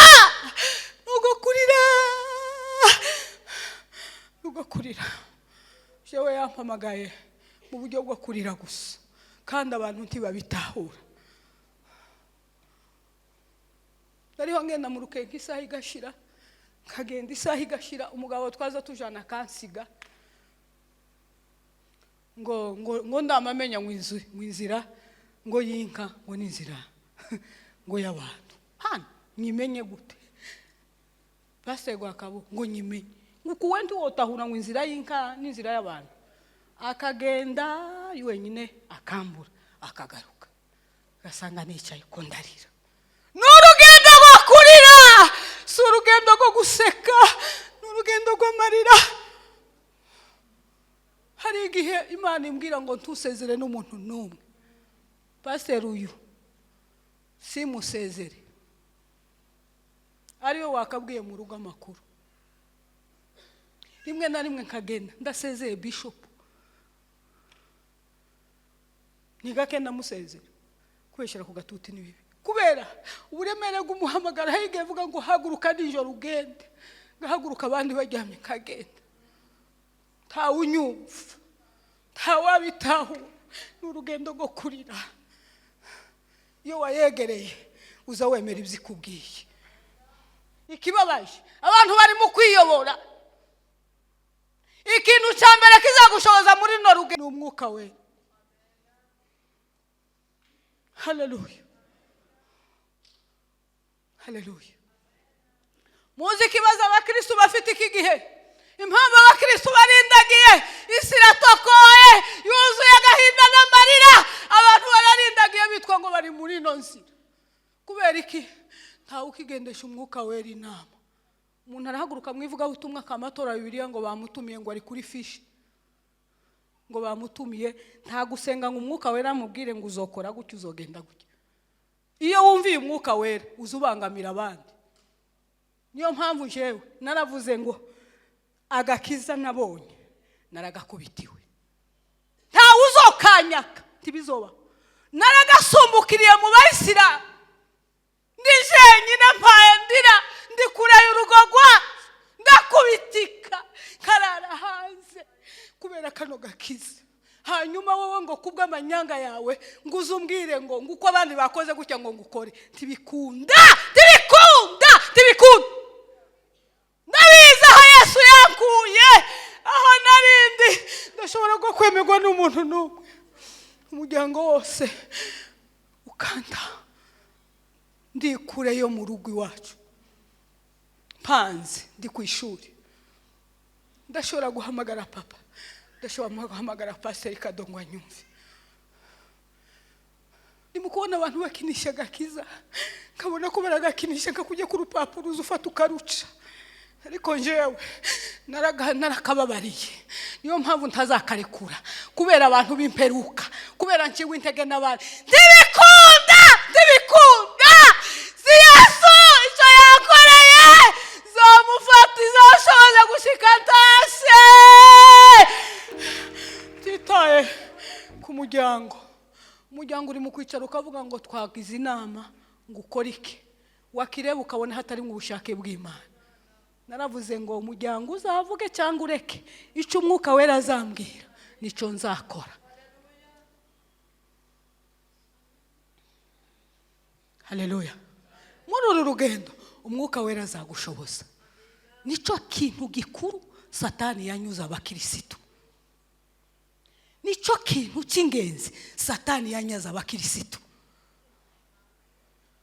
nugokurira nugokurira. Jewe yampamagaye mu buryo bwo kurira gusa, kandi abantu ntibabitahura. Nariho ngenda mu rukenke isaha igashira, nkagenda isaha igashira, umugabo twaza tujana akansiga ngo ngo ngo ndamamenya ngo inzira ngo yinka ngo n'inzira ngo y'abantu hano nyimenye gute? Pasiteri Rwakabo ngo nyimenye ngo we ntiwotahura ngo inzira y'inka n'inzira y'abantu. Akagenda wenyine akambura akagaruka, agasanga nicaye ko ndarira. Ni urugendo rwo kurira, si urugendo rwo guseka, ni urugendo rw'amarira. Hari igihe Imana imbwira ngo ntusezere n'umuntu n'umwe. Pasiteri uyu simusezere, ariwe wakabwiye mu rugo amakuru. Rimwe na rimwe nkagenda ndasezeye bishopu, Ni gake ndamusezera. Kubeshyira ku gatuti ni bibi, kubera uburemere bw'umuhamagaro. Hirya avuga ngo haguruka nijoro ugende, ngahaguruka abandi baryamye, nkagenda, ntawe unyumva, ntawabitahura. Ni urugendo rwo kurira. Iyo wayegereye, uza wemera ibyo ikubwiye. Ikibabaje, abantu barimo kwiyobora. Ikintu cya mbere kizagushoboza muri runo rugendo ni Umwuka We. Haleluya, haleluya! Muzi ikibazo abakirisitu bafite iki gihe? Impamvu abakirisitu barindagiye, isi iratokoye, yuzuye agahinda n'amarira, abantu bararindagiye bitwa ngo bari muri ino nzira. Kubera iki? Ntawe ukigendesha Umwuka Wera inama. Umuntu arahaguruka mu ivugabutumwa, akamatora Bibiliya, ngo bamutumiye, ngo ari kuri fishi, ngo bamutumiye. Nta gusenga ngo Umwuka Wera amubwire ngo uzokora gutya, uzogenda gutya. Iyo wumviye Umwuka Wera, uza ubangamira abandi. Niyo mpamvu njyewe naravuze ngo agakiza nabonye naragakubitiwe, ntawe uzokanyaka, ntibizoba. Naragasumbukiriye mu Bayisilamu, ndi jenyine, mpaye ndira, ndi kure y'urugo rwacu, ndakubitika, nkarara hanze kubera kano gakiza. Hanyuma wowe ngo kubw'amanyanga yawe ngo uze umbwire ngo uko abandi bakoze gutya ngo ngukore, ntibikunda, ntibikunda, ntibikunda. Ndabizi aho Yesu yankuye, aho narindi ndashobora ko kwemerwa n'umuntu n'umwe, umuryango wose ukanda. Ndi kure yo mu rugo iwacu, mpanze, ndi ku ishuri, ndashobora guhamagara papa, ndashobora guhamagara Pasiteri Kadongo anyumve. Ndimo kubona abantu bakinisha agakiza, nkabona ko baragakinisha nka kujya ku rupapuro uza ufata ukaruca. Ariko njyewe narakababariye, niyo mpamvu ntazakarekura, kubera abantu b'imperuka, kubera nciwe intege n'abandi. Ntibikunda, ntibikunda. Si Yesu icyo yakoreye zomufata, izashoboza gushika ntashe, titaye ku muryango. Umuryango uri mu kwicara ukavuga ngo twagize inama ngo ukore iki, wakireba ukabona hatarimo ubushake bw'Imana. Naravuze ngo umuryango uzavuge cyangwa ureke, icyo Umwuka Wera azambwira nicyo nzakora. Haleluya! Muri uru rugendo Umwuka Wera azagushoboza. Nicyo kintu gikuru Satani yanyuze abakirisitu, nicyo kintu cy'ingenzi Satani yanyaze abakirisitu.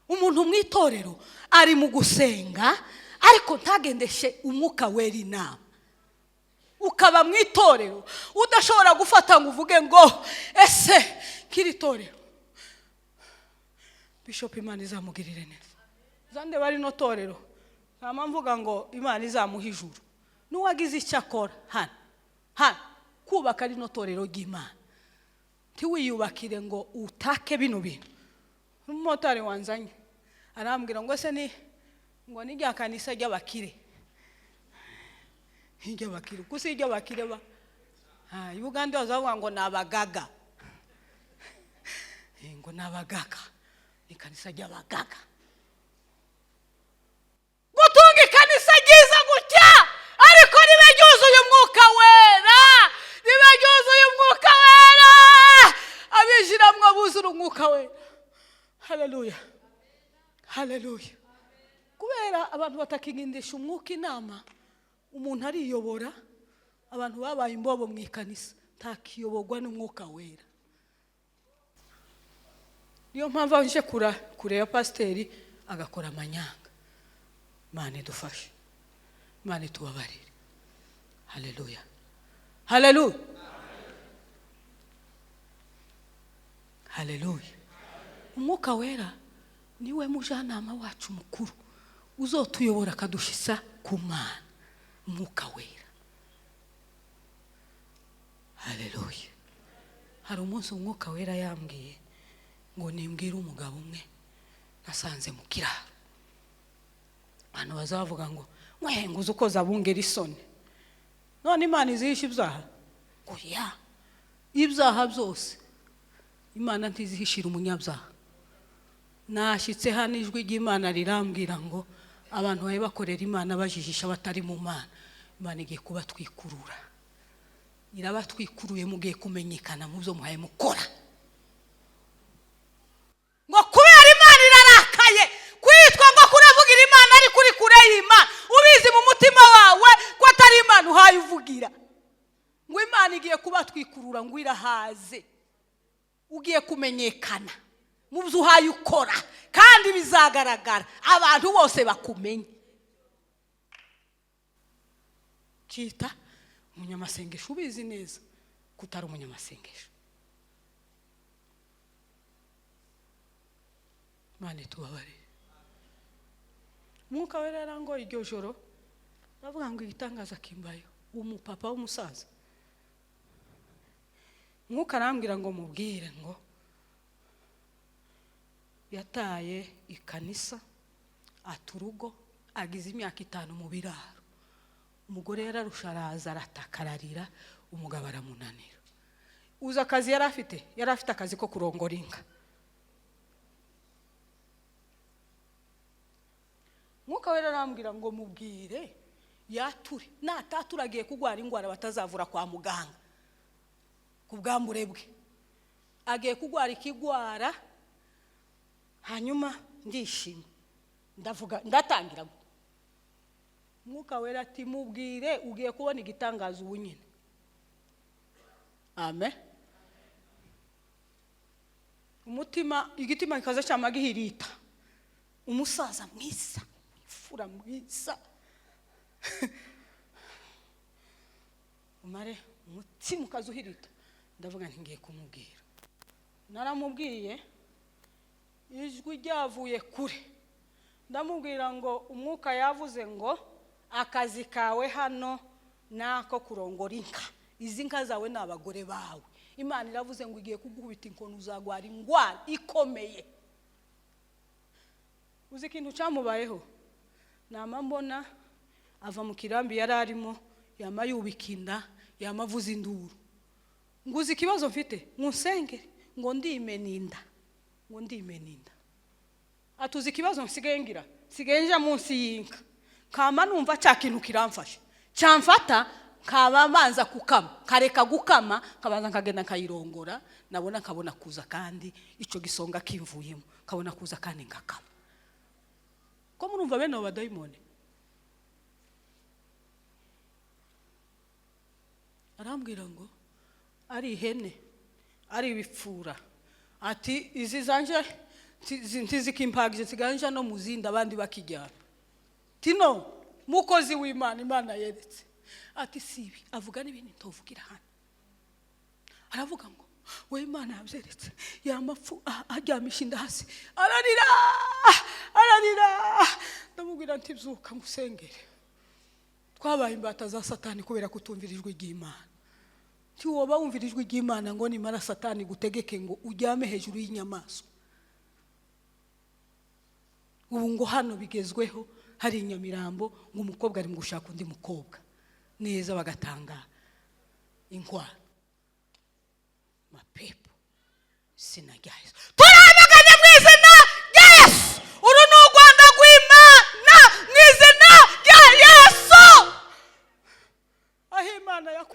Umuntu mu itorero ari mu gusenga, ariko ntagendeshe Umwuka Wera inama. Ukaba mu itorero udashobora gufata ngo uvuge ngo ese kiri torero, Bishop, Imana izamugirire neza, zande bari no torero, nta mpamvu mvuga ngo Imana izamuha ijuru n'uwagize icyo akora hano hano kubaka rino torero ry'Imana. Ntiwiyubakire ngo utake bino bintu. Umumotari wanzanye arambwira ngo ese ni ngo ni rya kanisa ry'abakire, iry'abakire kuko si iry'abakire ba. I Bugande bazavuga ngo ni abagaga. Ngo ni abagaga, ni ikanisa ry'abagaga. Gutunga ikanisa ryiza gutya, ariko ribe ryuzuye Umwuka Wera, ribe ryuzuye Umwuka Wera, abinjiramwo buzura Umwuka Wera. Haleluya, haleluya! Kubera abantu batakigendesha Umwuka inama, umuntu ariyobora. Abantu babaye imbobo mu ikanisa, ntakiyoborwa n'Umwuka Wera. Niyo mpamvu aje kure ya pasiteri agakora amanyanga. Imana idufashe, Imana itubabarire. Haleluya, haleluya, haleluya! Umwuka Wera niwe mujyanama wacu mukuru uzotuyobora akadushisa ku Mana, Umwuka Wera. Haleluya! Hari umunsi Umwuka Wera yambwiye ngo nimbwire umugabo umwe nasanze mu kiraro. Abantu bazavuga ngo mwe uzi uko zabungera isoni, none Imana izihisha ibyaha? Ngo ya ibyaha byose. Imana ntizihishira umunyabyaha. Nashyitse hano, ijwi ry'Imana rirambwira ngo abantu babe bakorera Imana bajijisha batari mu Mana, Imana igiye kubatwikurura. Irabatwikuruye, mugiye kumenyekana mu byo muhaye mukora. Ngo kubera Imana irarakaye kwitwa ngo kuravugira Imana ariko uri kure y'Imana, ubizi mu mutima wawe ko atari Imana uhaye uvugira. Ngo Imana igiye kubatwikurura, ngo irahaze, ugiye kumenyekana mu byo uhaye ukora, kandi bizagaragara, abantu bose bakumenye. Kita umunyamasengesho ubizi neza ko utari umunyamasengesho. Imana itubabarire. Umwuka Wera yarangoye iryo joro, aravuga ngo igitangaza kimbayeho. Umupapa w'umusaza, Umwuka arambwira ngo mubwire ngo yataye ikanisa, ata urugo, agize imyaka 5 mu biraro. Umugore yararusha, araza arataka, ararira, umugabo aramunanira. Uzi akazi yari afite? Yari afite akazi ko kurongora inka. Mwuka Wera arambwira ngo mubwire yature, natatura agiye kurwara indwara batazavura kwa muganga ku bwambure bwe, agiye kurwara ikigwara. Hanyuma ndishima, ndavuga, ndatangira. Mwuka Wera ati mubwire ugiye kubona igitangaza ubu nyine. Amen. Umutima, igitima kikaza cyama gihirita. Umusaza mwiza, imfura mwiza, umare umutima ukaza uhirita. Ndavuga nti ngiye kumubwira. Naramubwiye ijwi ryavuye kure, ndamubwira ngo Umwuka yavuze ngo akazi kawe hano nako kurongora inka, izi nka zawe ni abagore bawe. Imana iravuze ngo igiye kugukubita inkoni, uzagwara ingwara ikomeye. Uzi ikintu cyamubayeho? Nama mbona ava mu kirambi yari arimo, yama yubika inda, yama avuza induru. Ngo uzi ikibazo mfite? Nkusengere ngo ndimena inda, ngo ndimena inda. Atuzi ikibazo nsigaye ngira? Nsigaye nja munsi y'inka, kama numva cya kintu kiramfasha, cyamfata nkaba mbanza kukama, nkareka gukama, nkabanza nkagenda nkayirongora, nabona nkabona kuza, kandi icyo gisonga kimvuyemo nkabona kuza kandi ngakama. Ko murumva bene abo badayimoni? Arambwira ngo ari ihene, ari ibipfura, ati izi zanje ntizikimpagije, nsigaye no mu zindi abandi bakijyana. Tino mukozi w'Imana, Imana yeretse ati sibi avuga n'ibindi ntovugira hano. Aravuga ngo we Imana yabyeretse, yamapfu aryamisha inda hasi, ararira, ararira. Ndamubwira nti byuka ngusengere. Twabaye imbata za Satani kubera kutumvira ijwi ry'Imana. Ntiwoba wumvira ijwi ry'Imana ngo nimara Satani gutegeke ngo uryame hejuru y'inyamaswa. Ubu ngo hano bigezweho, hari inyamirambo ngo umukobwa ari mu gushaka undi mukobwa neza, bagatanga inkwano. Mapepo, izina rya Yesu, turamaganye mu izina rya Yesu. Uru ni u Rwanda rw'Imana mu izina rya Yesu. Aho Imana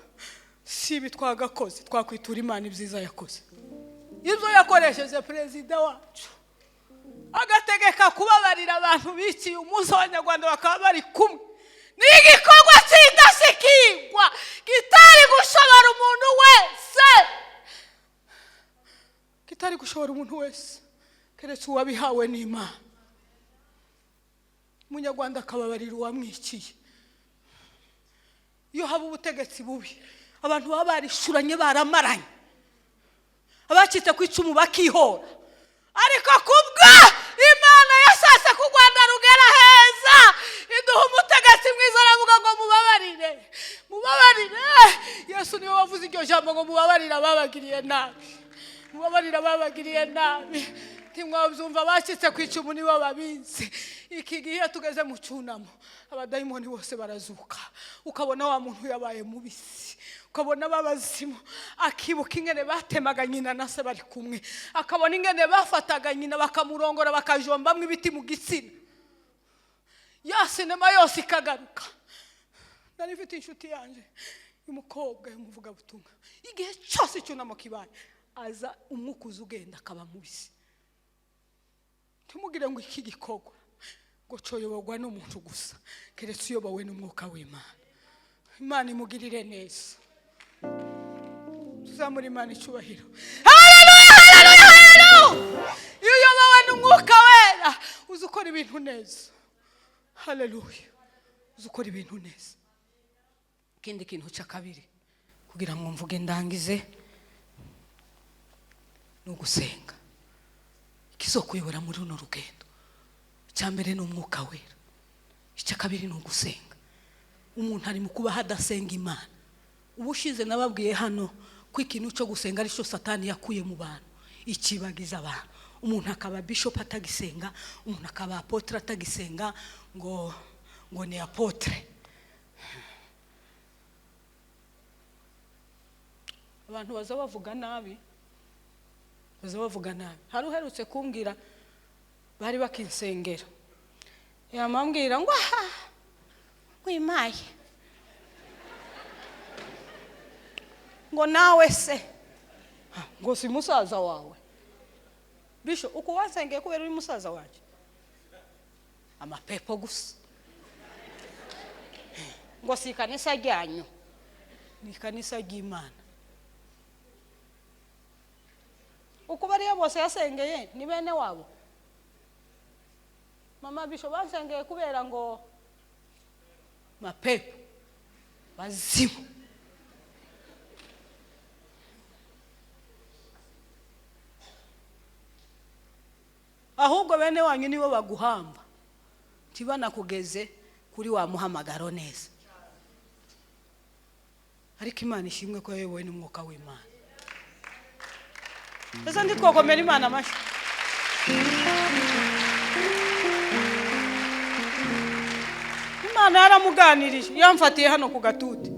si ibi twagakoze, twakwitura Imana ibyiza yakoze, ibyo yakoresheje perezida wacu agategeka kubabarira abantu biciye umunsi, Abanyarwanda bakaba bari kumwe. Ni igikorwa cy'indashyikirwa kitari gushobora umuntu wese, kitari gushobora umuntu wese keretse uwabihawe n'Imana. Umunyarwanda akababarira uwamwiciye. Iyo haba ubutegetsi bubi, abantu baba barishuranye, baramaranye, abacitse ku icumu bakihora. Ariko kubwo Imana yashatse ko u Rwanda rugera heza, iduha umutegetsi mwiza, aravuga ngo mubabarire, mubabarire. Yesu niwe wavuze iryo jambo ngo mubabarire ababagiriye nabi, mubabarire ababagiriye nabi. Ntimwabyumva, abacitse ku icumu nibo babizi. Iki gihe iyo tugeze mu cyunamo, abadayimoni bose barazuka, ukabona wa muntu yabaye mubisi. Ukabona babazimu, akibuka ingene batemaga nyina na se bari kumwe, akabona ingene bafataga nyina bakamurongora, bakajombamwo ibiti mu gitsina, ya sinema yose ikagaruka. Nari mfite inshuti yanjye y'umukobwa y'umuvugabutumwa, igihe cyose icyunamo kibaye aza umwuka uza ugenda akaba mubisi. Ntimugire ngo iki gikorwa ngo coyoborwa n'umuntu gusa, keretse uyobowe n'umwuka w'Imana. Imana imugirire neza, tuzamura Imana icyubahiro. Haleluya, haleluya, haleluya! Iyo uyobowe n'umwuka wera uzi ukora ibintu neza. Haleluya, uzi ukora ibintu neza. Ikindi kintu cya kabiri kugira ngo mvuge ndangize ni ugusenga. Ikizokuyobora muri runo rugendo, icya mbere ni umwuka wera, icya kabiri ni ugusenga. Umuntu ari mu kuba hadasenga Imana. Ubushize nababwiye hano ko ikintu cyo gusenga ari cyo Satani yakuye mu bantu, ikibagiza abantu. Umuntu akaba bishop atagisenga, umuntu akaba apotre atagisenga, ngo ni apotre. Abantu baza bavuga nabi, baza bavuga nabi. Hari uherutse kumbwira, bari bakinsengera, yamambwira ngo aha wimaye, ngo nawe se ngo si musaza wawe bisho, uko wansengeye kubera uri musaza wanjye, amapepo gusa, ngo si ikanisa ryanyu, ni ikanisa ry'Imana. Uko bariya bose yasengeye ni bene wabo. Mama bisho bansengeye kubera ngo mapepo bazimu. Ahubwo bene wanyu nibo baguhamba, ntibanakugeze kuri wa muhamagaro neza. Ariko Imana ishimwe ko yayobowe n'umwuka w'Imana. Ese nditwokomera Imana amashyi. Imana yaramuganirije, yamfatiye hano ku gatuti.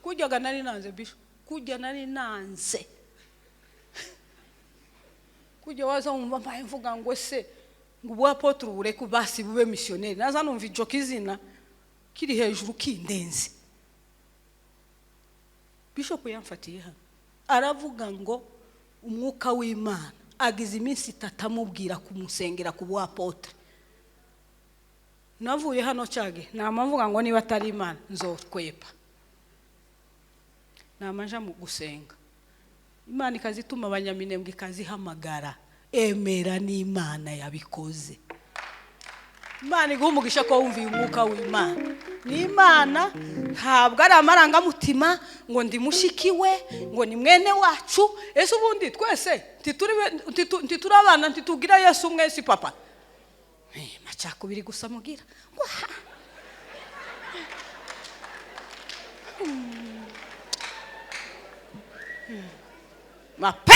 Kujyaga nari nanze bisho, kujya nari nanze. Kujya waza wumva mbaye mvuga ngo se ngo ubu apotre ureke basi bube missionnaire, naza numva ijo kizina kiri hejuru kindenze. Bishop yamfatiye hano aravuga ngo umwuka w'Imana agize iminsi itatu amubwira kumusengera ku apotre. Navuye hano cyage namavuga ngo niba atari Imana nzokwepa, namaja mu gusenga. Imana ikazituma abanyaminembwe ikazihamagara, emera n'Imana yabikoze. Imana iguha umugisha ko wumviye umwuka w'Imana. Ni Imana, ntabwo ari amarangamutima ngo ndi mushiki we, ngo ni mwene wacu. Ese ubundi twese ntituri abana, ntitugira Yesu umwe si papa? Macakubiri gusa mugira. Mape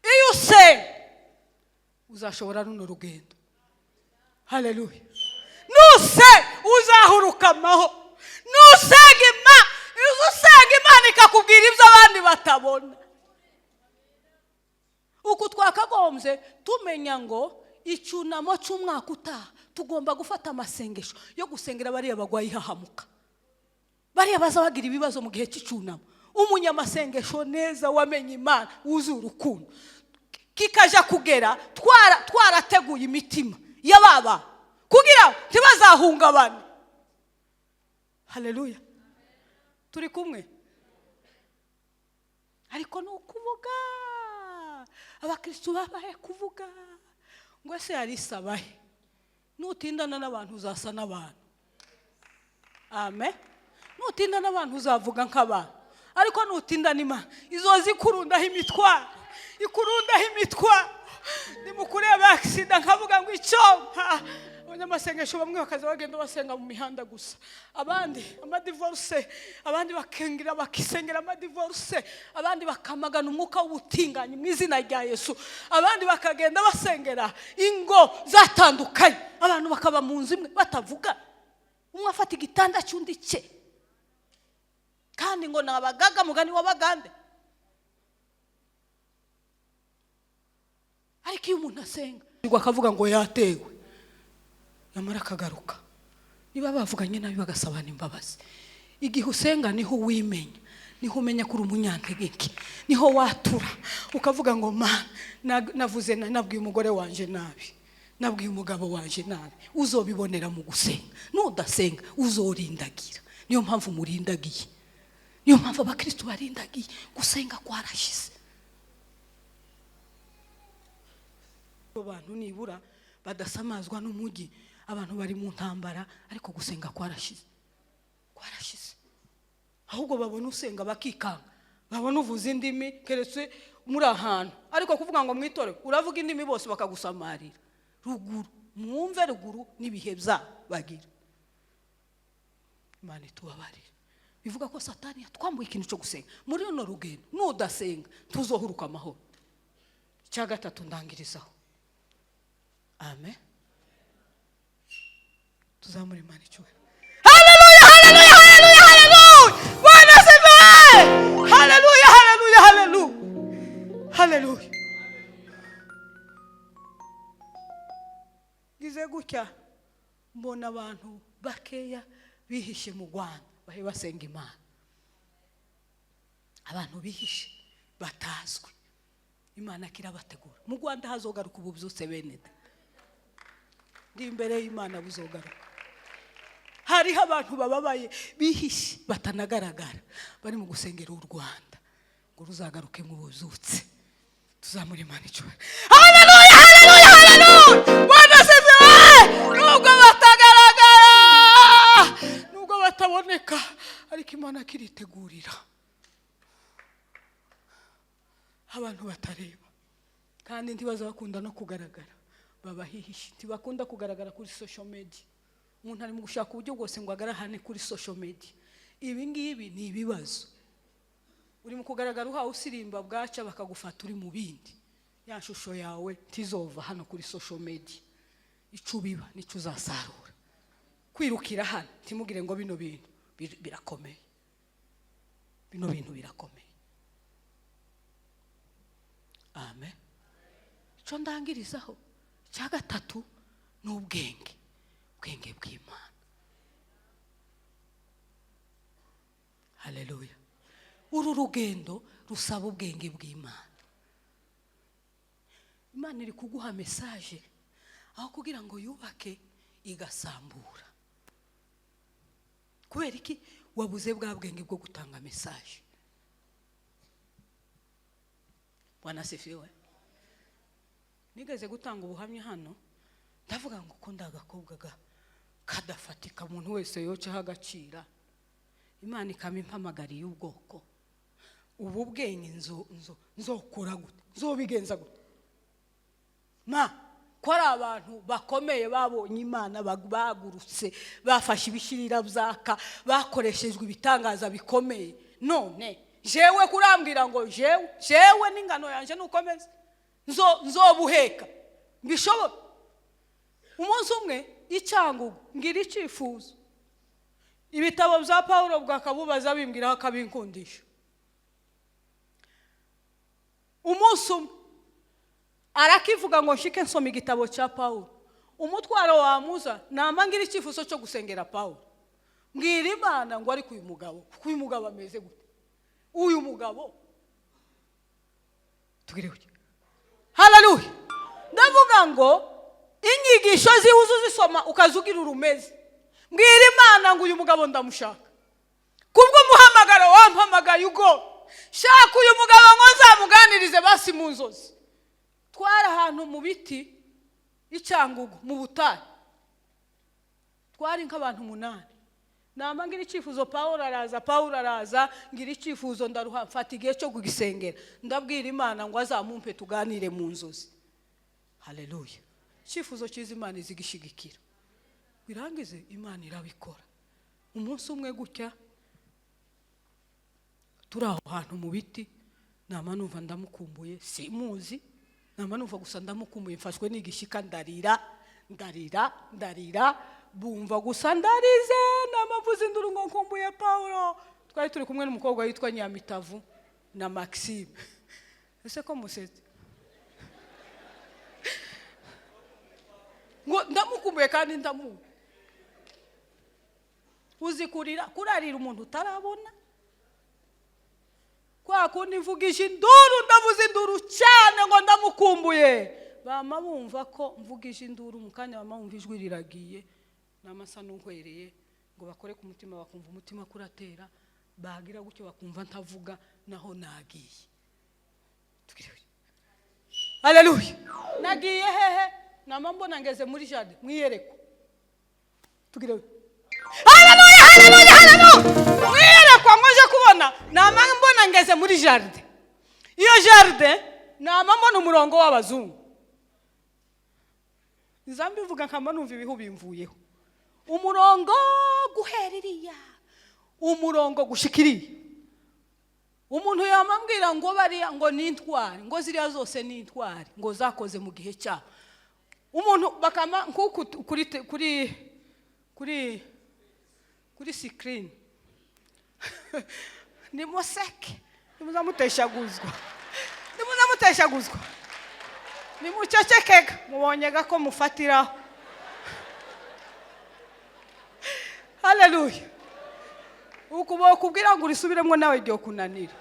iyo usenga uzashobora runo rugendo. Haleluya. Nuse uzahuruka amaho. Nusenga Imana, usenga Imana ikakubwira ibyo abandi batabona. Uku twakagombye tumenya ngo icyunamo cy'umwaka utaha tugomba gufata amasengesho yo gusengera bariya bagwaye ihahamuka, bariya baza bagira ibibazo mu gihe cy'icyunamo. Umunyamasengesho neza wamenye Imana wuzuye urukundo, kikaja kugera twarateguye imitima y'ababa kugira ntibazahungabane. Haleluya, turi kumwe. Ariko ni ukuvuga abakristo babaye kuvuga ngo ese yarisabahe, nutindana n'abantu uzasa n'abantu. Amen. Nutinda n'abantu uzavuga nk'abantu, ariko nutindana Imana izoza ikurundaho imitwaro, ikurundaho imitwaro. Nimukureba accident nkavuga ngo icyo Abanyamasengesho bamwe bakaza bagenda basenga mu mihanda gusa, abandi amadivorce, abandi bakengera bakisengera amadivorce, abandi bakamagana umwuka w'ubutinganyi mu izina rya Yesu, abandi bakagenda basengera ingo zatandukanye, abantu bakaba mu nzu imwe batavuga, umwe afata igitanda cy'undi cye, kandi ngo ni abagaga mugani w'abagande. Ariko iyo umuntu asenga akavuga ngo yatewe, yamara akagaruka, niba bavuganye nabi bagasabana imbabazi. Igihe usenga niho wimenya, niho umenya ko uri umunyantege, niho watura ukavuga ngo ma navuze nabwiye umugore wanje nabi, nabwiye umugabo wanje nabi. Uzobibonera mu gusenga. Nudasenga uzorindagira. Niyo mpamvu murindagiye, niyo mpamvu abakristo barindagiye. Gusenga kwarashize. Abantu nibura badasamazwa n'umujyi, abantu bari mu ntambara, ariko gusenga kwarashize, kwarashize. Ahubwo babona usenga bakikanga, babona uvuza indimi keretse muri ahantu, ariko kuvuga ngo mwitore uravuga indimi bose bakagusamarira. Ruguru mwumve ruguru n'ibihe bagira. Imana itubabarire. Bivuga ko Satani yatwambuye ikintu cyo gusenga. Muri runo rugendo nudasenga tuzohuruka amahoro. Icya gatatu ndangirizaho. Amen. Tuzamure Imana icyubahiro. Haleluya, haleluya, haleluya, haleluya. Bwana asifiwe. Haleluya, haleluya, haleluya. Haleluya. Ngize gutya mbona abantu bakeya bihishe mu Rwanda bahe basenga Imana. Abantu bihishe batazwi, Imana kirabategura. Mu Rwanda hazogaruka ubu byose bene da. Ndi imbere y'Imana buzogaruka. Hariho abantu bababaye bihishe batanagaragara, bari mu gusengera u Rwanda ngo ruzagaruke mu buzutse. Tuzamure Imana icyubahiro. Haleluya, haleluya, haleluya. Bwana asifiwe. Nubwo batagaragara, nubwo bataboneka, ariko Imana kiritegurira abantu batareba, kandi ntibazakunda no kugaragara, babahihishe, ntibakunda kugaragara kuri social media. Umuntu ari mu gushaka uburyo bwose ngo agarahane kuri social media. Ibi ngibi ni ibibazo. Uri mu kugaragara uhawe usirimba, bwaca bakagufata uri mu bindi. Ya shusho yawe ntizova hano kuri social media. Ico ubiba nico uzasarura. Kwirukira hano ntimugire ngo bino bintu birakomeye. Bino bintu birakomeye. Amen. Ico ndangirizaho cya gatatu ni ubwenge, ubwenge bw'Imana. Haleluya. Uru rugendo rusaba ubwenge bw'Imana. Imana iri kuguha message aho kugira ngo yubake igasambura. Kubera iki? Wabuze bwa bwenge bwo gutanga message. Bwana asifiwe. Nigeze gutanga ubuhamya hano, ndavuga ngo ko ndagakobwa kadafatika, umuntu wese yocaho agacira, Imana ikaba impamagariye ubwoko. Ubu bwenge nzokora gute? Nzobigenza gute? Ma ko ari abantu bakomeye babonye Imana, bagurutse, bafashe ibishirira byaka, bakoreshejwe ibitangaza bikomeye. None jewe kurambwira ngo jewe n'ingano yanje nukomeze nzobuheka mbishobora. Umunsi umwe icyangugu ngira icyifuzo, ibitabo bya Paulo bwakabubaza bimbwira akabinkundisha. Umunsi umwe arakivuga ngo nshike nsoma igitabo cya Paulo, umutwaro wamuza nama ngira icyifuzo cyo gusengera Paulo, mbwira Imana ngo ariko uyu mugabo, kuko uyu mugabo ameze gute? Uyu mugabo tugire gutya. Haleluya. Ndavuga ngo inyigisho ziwuzu zisoma ukazugira urumeze. Mbwira Imana ngo uyu mugabo ndamushaka, kubwo umuhamagaro wampamagaye ugo shaka uyu mugabo ngo nzamuganirize basi mu nzozi. Twari ahantu mu biti icyangugu mu butayu, twari nk'abantu 8. Nama ngira icyifuzo, Paulo araza, Paulo araza, ngira icyifuzo ndaruha, mfata igihe cyo kugisengera, ndabwira Imana ngo azamumpe tuganire mu nzozi. Haleluya. Icyifuzo cyiza Imana izigishigikira. Birangize Imana irabikora. Umunsi umwe gutya turi aho hantu mu biti, nama numva ndamukumbuye, simuzi, nama numva gusa ndamukumbuye, mfashwe n'igishyika, ndarira, ndarira, ndarira, bumva gusa ndarize, nama mvuze induru ngo nkumbuye Pawulo. Twari turi kumwe n'umukobwa witwa Nyamitavu na Maxime. Ese ko musetse? Ngo ndamukumbuye kandi ndamuzi. Uzi kurira, kurarira umuntu utarabona? Kwa kundi mvugisha induru, ndavuza induru cyane ngo ndamukumbuye, bama bumva ko mvugisha induru, mu kanya bama bumva ijwi riragiye, namasa n'uhwereye ngo bakore ku mutima, bakumva umutima kuratera, bagira gutyo bakumva ntavuga, naho nagiye. Haleluya. Nagiye hehe? Nama mbona ngeze muri jardin mwiyerekwa. Tugire haleluya, haleluya, haleluya. Mwiyerekwa nkoje kubona, nama mbona ngeze muri jardin. Iyo jardin nama mbona umurongo w'abazungu. Nzambivuga nkama numva ibihu bimvuyeho. Umurongo guhera iriya, umurongo gushikiriye. Umuntu yamambwira ngo bariya ngo ni intwari, ngo ziriya zose ni intwari, ngo zakoze mu gihe cyabo. Umuntu bakama nkuku kuri kuri kuri kuri screen ni museke, nimuzamuteshaguzwa, nimuzamuteshaguzwa, nimucecekega, mubonyega ko mufatiraho. Haleluya. Ukuboko kubwira ngo urisubiremo nawe ryo kunanira.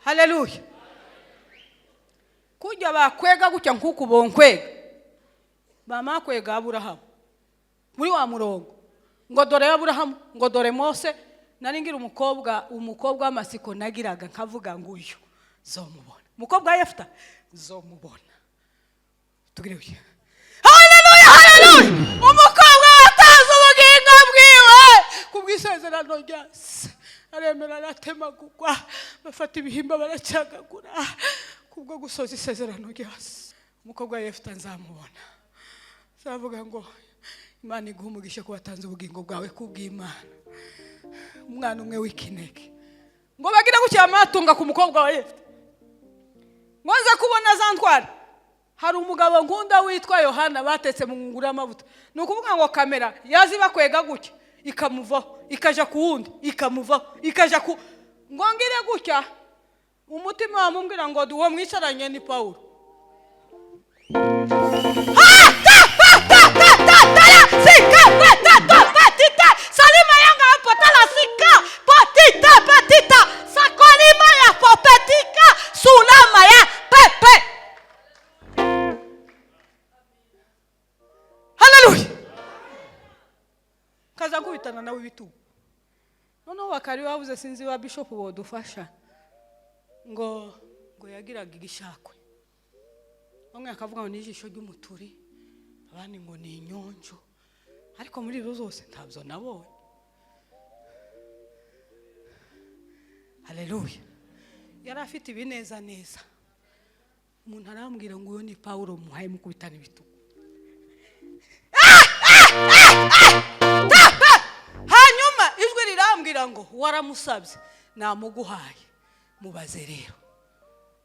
Haleluya. Kujya bakwega gutya nkuku bonkwega, mama kwega Aburahamu muri wa murongo ngo dore Aburahamu, ngo dore Mose. Nari ngira umukobwa w'amasiko nagiraga nkavuga ngo uyu zomubona, umukobwa wa Yefuta zomubona. Tugire uyu. Haleluya, haleluya. Umukobwa wataze ubugingo bwiwe kubw'isezerano rya se, aremera aratemagurwa, bafata ibihimba baracagagura kubwo gusoza isezerano rya se. Umukobwa wa Yefuta nzamubona, nzavuga ngo Imana iguhe umugisha ko watanze ubugingo bwawe kubw'Imana. Umwana umwe w'ikinege ngo bagira gutya amatunga ku mukobwa wa Yefuta, ngo nze kubona za ntwari. Hari umugabo nkunda witwa Yohana batetse mu ngunguru y'amavuta. Ni ukuvuga ngo kamera yazi bakwega gutya ikamuvaho, ikaja ku wundi, ikamuvaho, ikaja ku ngo ngire gutya, umutima wamubwira ngo uwo mwicaranye ni Pawulo. Salima yanga potala sika potita patita sakolima ya popetika sulama ya pepe. Haleluya. Kaza kubitana nawe ibitugu. Noneho bakari bavuze sinzi wa bishop bodufasha ngo yagiraga igishakwe. Bamwe akavuga ngo ni ijisho ry'umuturi, abandi ngo ni inyonjo, ariko muri izo zose ntabyo nabonye. Haleluya. Yari afite ibineza neza. Umuntu arambwira ngo uyo ni Pawulo muhaye mukubitana ibitugu. Hanyuma ijwi rirambwira ngo waramusabye namuguhaye, mubaze rero,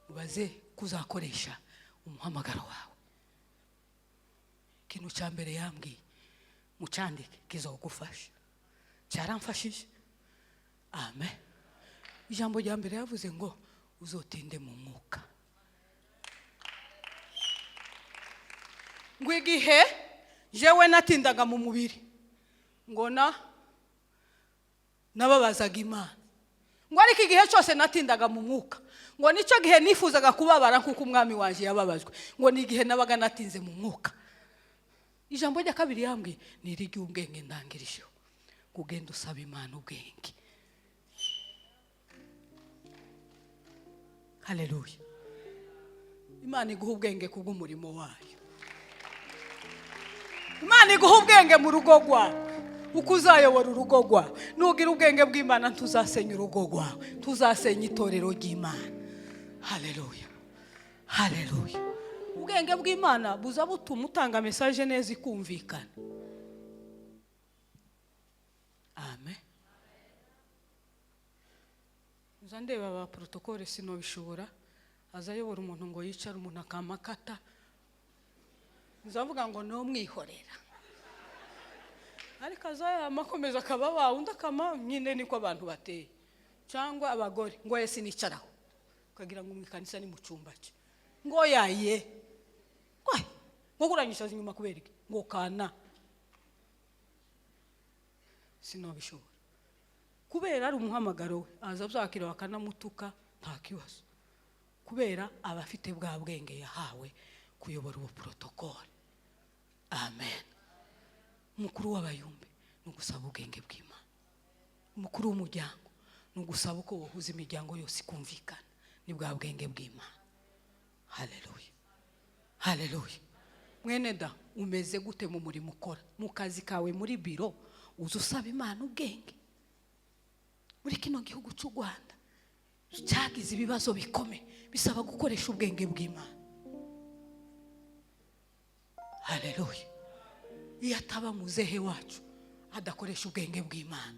mubaze kuzakoresha umuhamagaro wawe. Ikintu cya mbere yambwiye mucandike kizogufasha, cyaramfashije. Amen. Ijambo rya mbere yavuze ngo uzotinde mu mwuka. Ngo igihe jewe natindaga mu mubiri ngo nababazaga Imana, ngo ariko igihe cyose natindaga mu mwuka, ngo nicyo gihe nifuzaga kubabara nkuko umwami wanje yababajwe, ngo ni igihe nabaga natinze mu mwuka. Ijambo rya kabiri yambwiye ni iry'ubwenge ndangirijeho, kugenda usaba Imana ubwenge. Haleluya. Imana iguha ubwenge kubw'umurimo wayo. Imana iguha ubwenge mu rugo rwawe, uko uzayobora urugo rwawe. Nugira ubwenge bw'Imana ntuzasenya urugo rwawe, tuzasenya itorero ry'Imana. Haleluya, haleluya. Ubwenge bw'Imana buza butuma utanga message neza ikumvikana. Amen. Nza ndeba ba protocole sinobishobora, azayobora umuntu ngo yicare umuntu akamakata, nzavuga ngo no mwihorera, ariko azayamakomeza akaba wa undi akama nyine, niko abantu bateye. Cyangwa abagore ngo ye sinicaraho, ukagira ngo mwikanisa ni mu cyumba cye, ngo yaye ngo kuranyisha inyuma kubera iki, ngo kana sinobishobora, kubera ari umuhamagaro we, aza byakira bakanamutuka nta kibazo, kubera abafite bwa bwenge yahawe kuyobora ubu protocole. Amen. Umukuru w'abayumbe ni ugusaba ubwenge bw'Imana. Umukuru w'umuryango ni ugusaba uko wohuza imiryango yose ikumvikana, ni bwa bwenge bw'Imana. Haleluya, haleluya. Mwene da, umeze gute mu murimo ukora, mu kazi kawe, muri biro? Uza usaba Imana ubwenge. Muri kino gihugu cy'u Rwanda cyagize ibibazo bikomeye, bisaba gukoresha ubwenge bw'Imana. Haleluya. Iyo ataba muzehe wacu adakoresha ubwenge bw'Imana,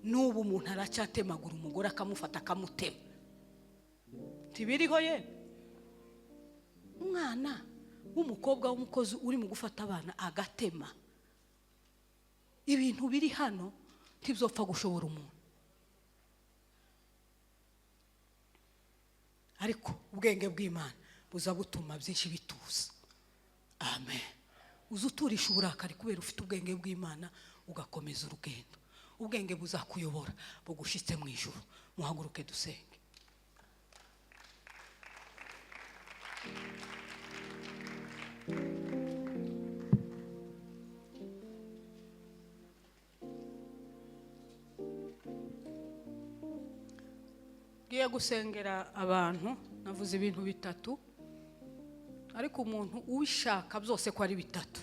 n'ubu umuntu aracyatemagura umugore akamufata akamutema. Tibiriho ye umwana w'umukobwa w'umukozi uri mu gufata abana agatema. Ibintu biri hano ntibzopfa gushobora umuntu, ariko ubwenge bw'Imana buza butuma byinshi bituza. Amen. Uzuturisha uburakari kubera ufite ubwenge bw'Imana, ugakomeza urugendo. Ubwenge buzakuyobora bugushitse mu ijuru. Muhaguruke dusenge. Ngiye gusengera abantu, navuze ibintu bitatu, ariko umuntu ubishaka byose ko ari bitatu.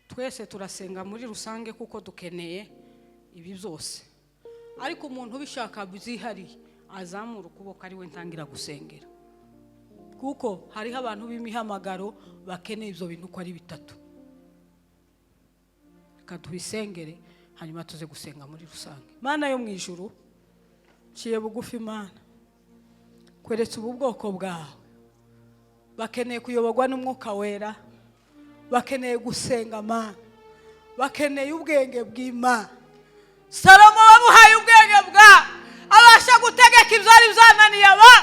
Twese turasenga muri rusange kuko dukeneye ibi byose, ariko umuntu ubishaka byihariye azamura ukuboko ari we ntangira gusengera, kuko hariho abantu b'imihamagaro bakeneye ibyo bintu ko ari bitatu. Reka tubisengere hanyuma tuze gusenga muri rusange. Mana yo mu ijuru, ciye bugufi Mana, kweretse ubu bwoko bwawe bakeneye kuyoborwa n'Umwuka Wera, bakeneye gusenga Mana, bakeneye ubwenge bw'Imana. Salomo bamuhaye ubwenge bwa abasha gutegeka ibyari byananiye aba.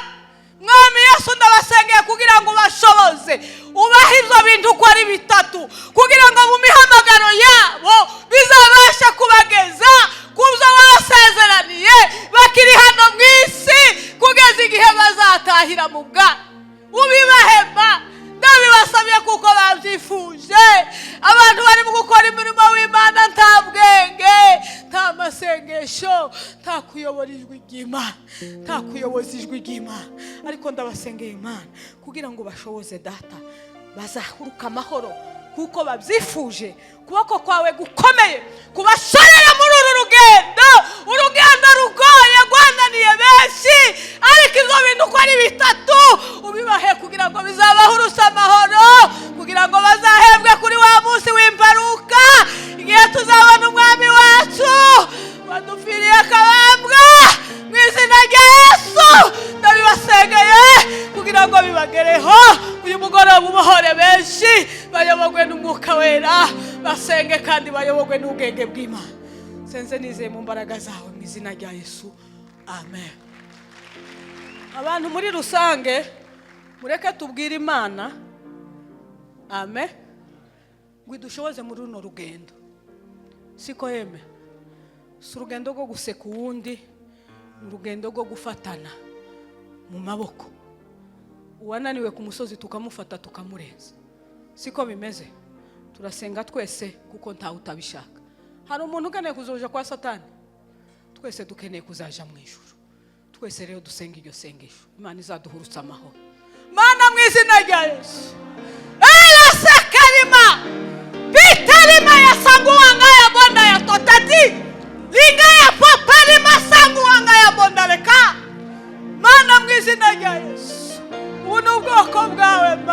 Mwami Yesu, ndabasengeye kugira ngo ubashoboze, ubahe ibyo bintu uko ari bitatu, kugira ngo mu mihamagaro yabo bizabashe kubageza ku byo basezeraniye bakiri hano mu isi, kugeza igihe bazatahira mu bwa ubibahema. Ndabibasabye kuko babyifuje. Abantu bari mu gukora imirimo w'Imana nta bwenge, nta masengesho, nta kuyobora ijwi ry'Imana, nta kuyoboza ijwi ry'Imana. Ariko ndabasengeye Imana kugira ngo bashoboze data, bazahuruka amahoro kuko babyifuje. Kuboko kwawe gukomeye kubashorera muri uru rugendo, urugendo rugoye rwananiye benshi, ariko ibyo bintu uko ari bitatu ubibahe kugira ngo bizabahuruse amahoro, kugira ngo bazahembwe kuri wa munsi w'imperuka, igihe tuzabona umwami wacu wadupfiriye akabambwa. Mu izina rya Yesu ndabibasengeye kugira ngo bibagereho. Uyu mugoroba ubohore benshi bayobogwe n'Umwuka Wera, basenge kandi bayobogwe n'ubwenge bw'Imana. Senze nizeye mu mbaraga zawe mu izina rya Yesu, amen. Abantu muri rusange mureke tubwire Imana amen, ngo idushoboze muri runo rugendo. Siko yeme, si urugendo rwo guseka uwundi, ni urugendo rwo gufatana mu maboko. Uwananiwe ku musozi tukamufata tukamurenza. Siko bimeze? Turasenga twese kuko ntawe utabishaka. Hari umuntu ukeneye kuzoja kwa Satani? Twese dukeneye kuzaja mu ijuru. Twese rero dusenga iryo sengesho, Imana izaduhurutsa amahoro. Mana mu izina rya Yesu, erasekarima bitarima ya sanguwanga ya bonda ya totati linga ya poparima sanguwanga ya bonda reka. Mana mu izina rya Yesu, ubu ni ubwoko bwawe Mana.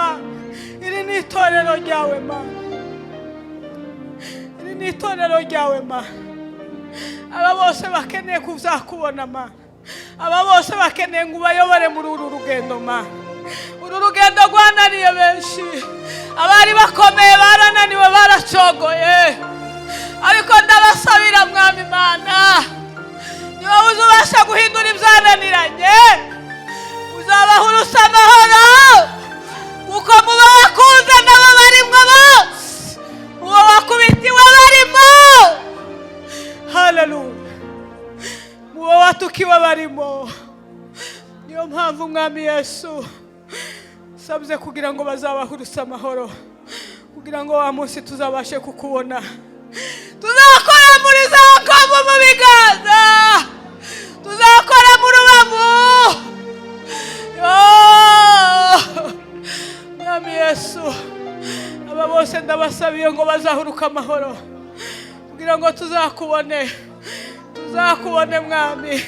Ni itorero ryawe, Mana. Aba bose bakeneye kuzakubona, Mana. Aba bose bakeneye ngo ubayobore muri uru rugendo, Mana. Uru rugendo rwananiye benshi. Abari bakomeye barananiwe, baracogoye, ariko ndabasabira, Mwami Mana, niba uzi ubasha guhindura ibyananiranye, uzabahuruse amahoro, kuko muba wakunze nabo barimwo bose, uwo wakubitiwe barimo, haleluya, mubo watukiwe barimo. Niyo mpamvu, Mwami Yesu, sabye kugira ngo bazabahuruse amahoro, kugira ngo wa munsi tuzabashe kukubona, tuzakora muri za nkovu mu biganza, tuzakora mu rubavu. Yo! Mwami Yesu, aba bose ndabasabiye ngo bazahuruke amahoro, kugira ngo tuzakubone, tuzakubone, Mwami,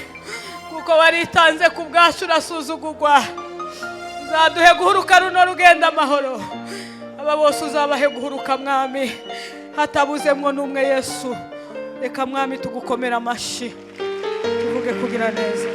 kuko waritanze ku bwacu urasuzugurwa. Uzaduhe guhuruka runo rugendo amahoro. Aba bose uzabahe guhuruka, Mwami, hatabuzemwo n'umwe. Yesu, reka, Mwami, tugukomera amashyi, tuvuge kugira neza.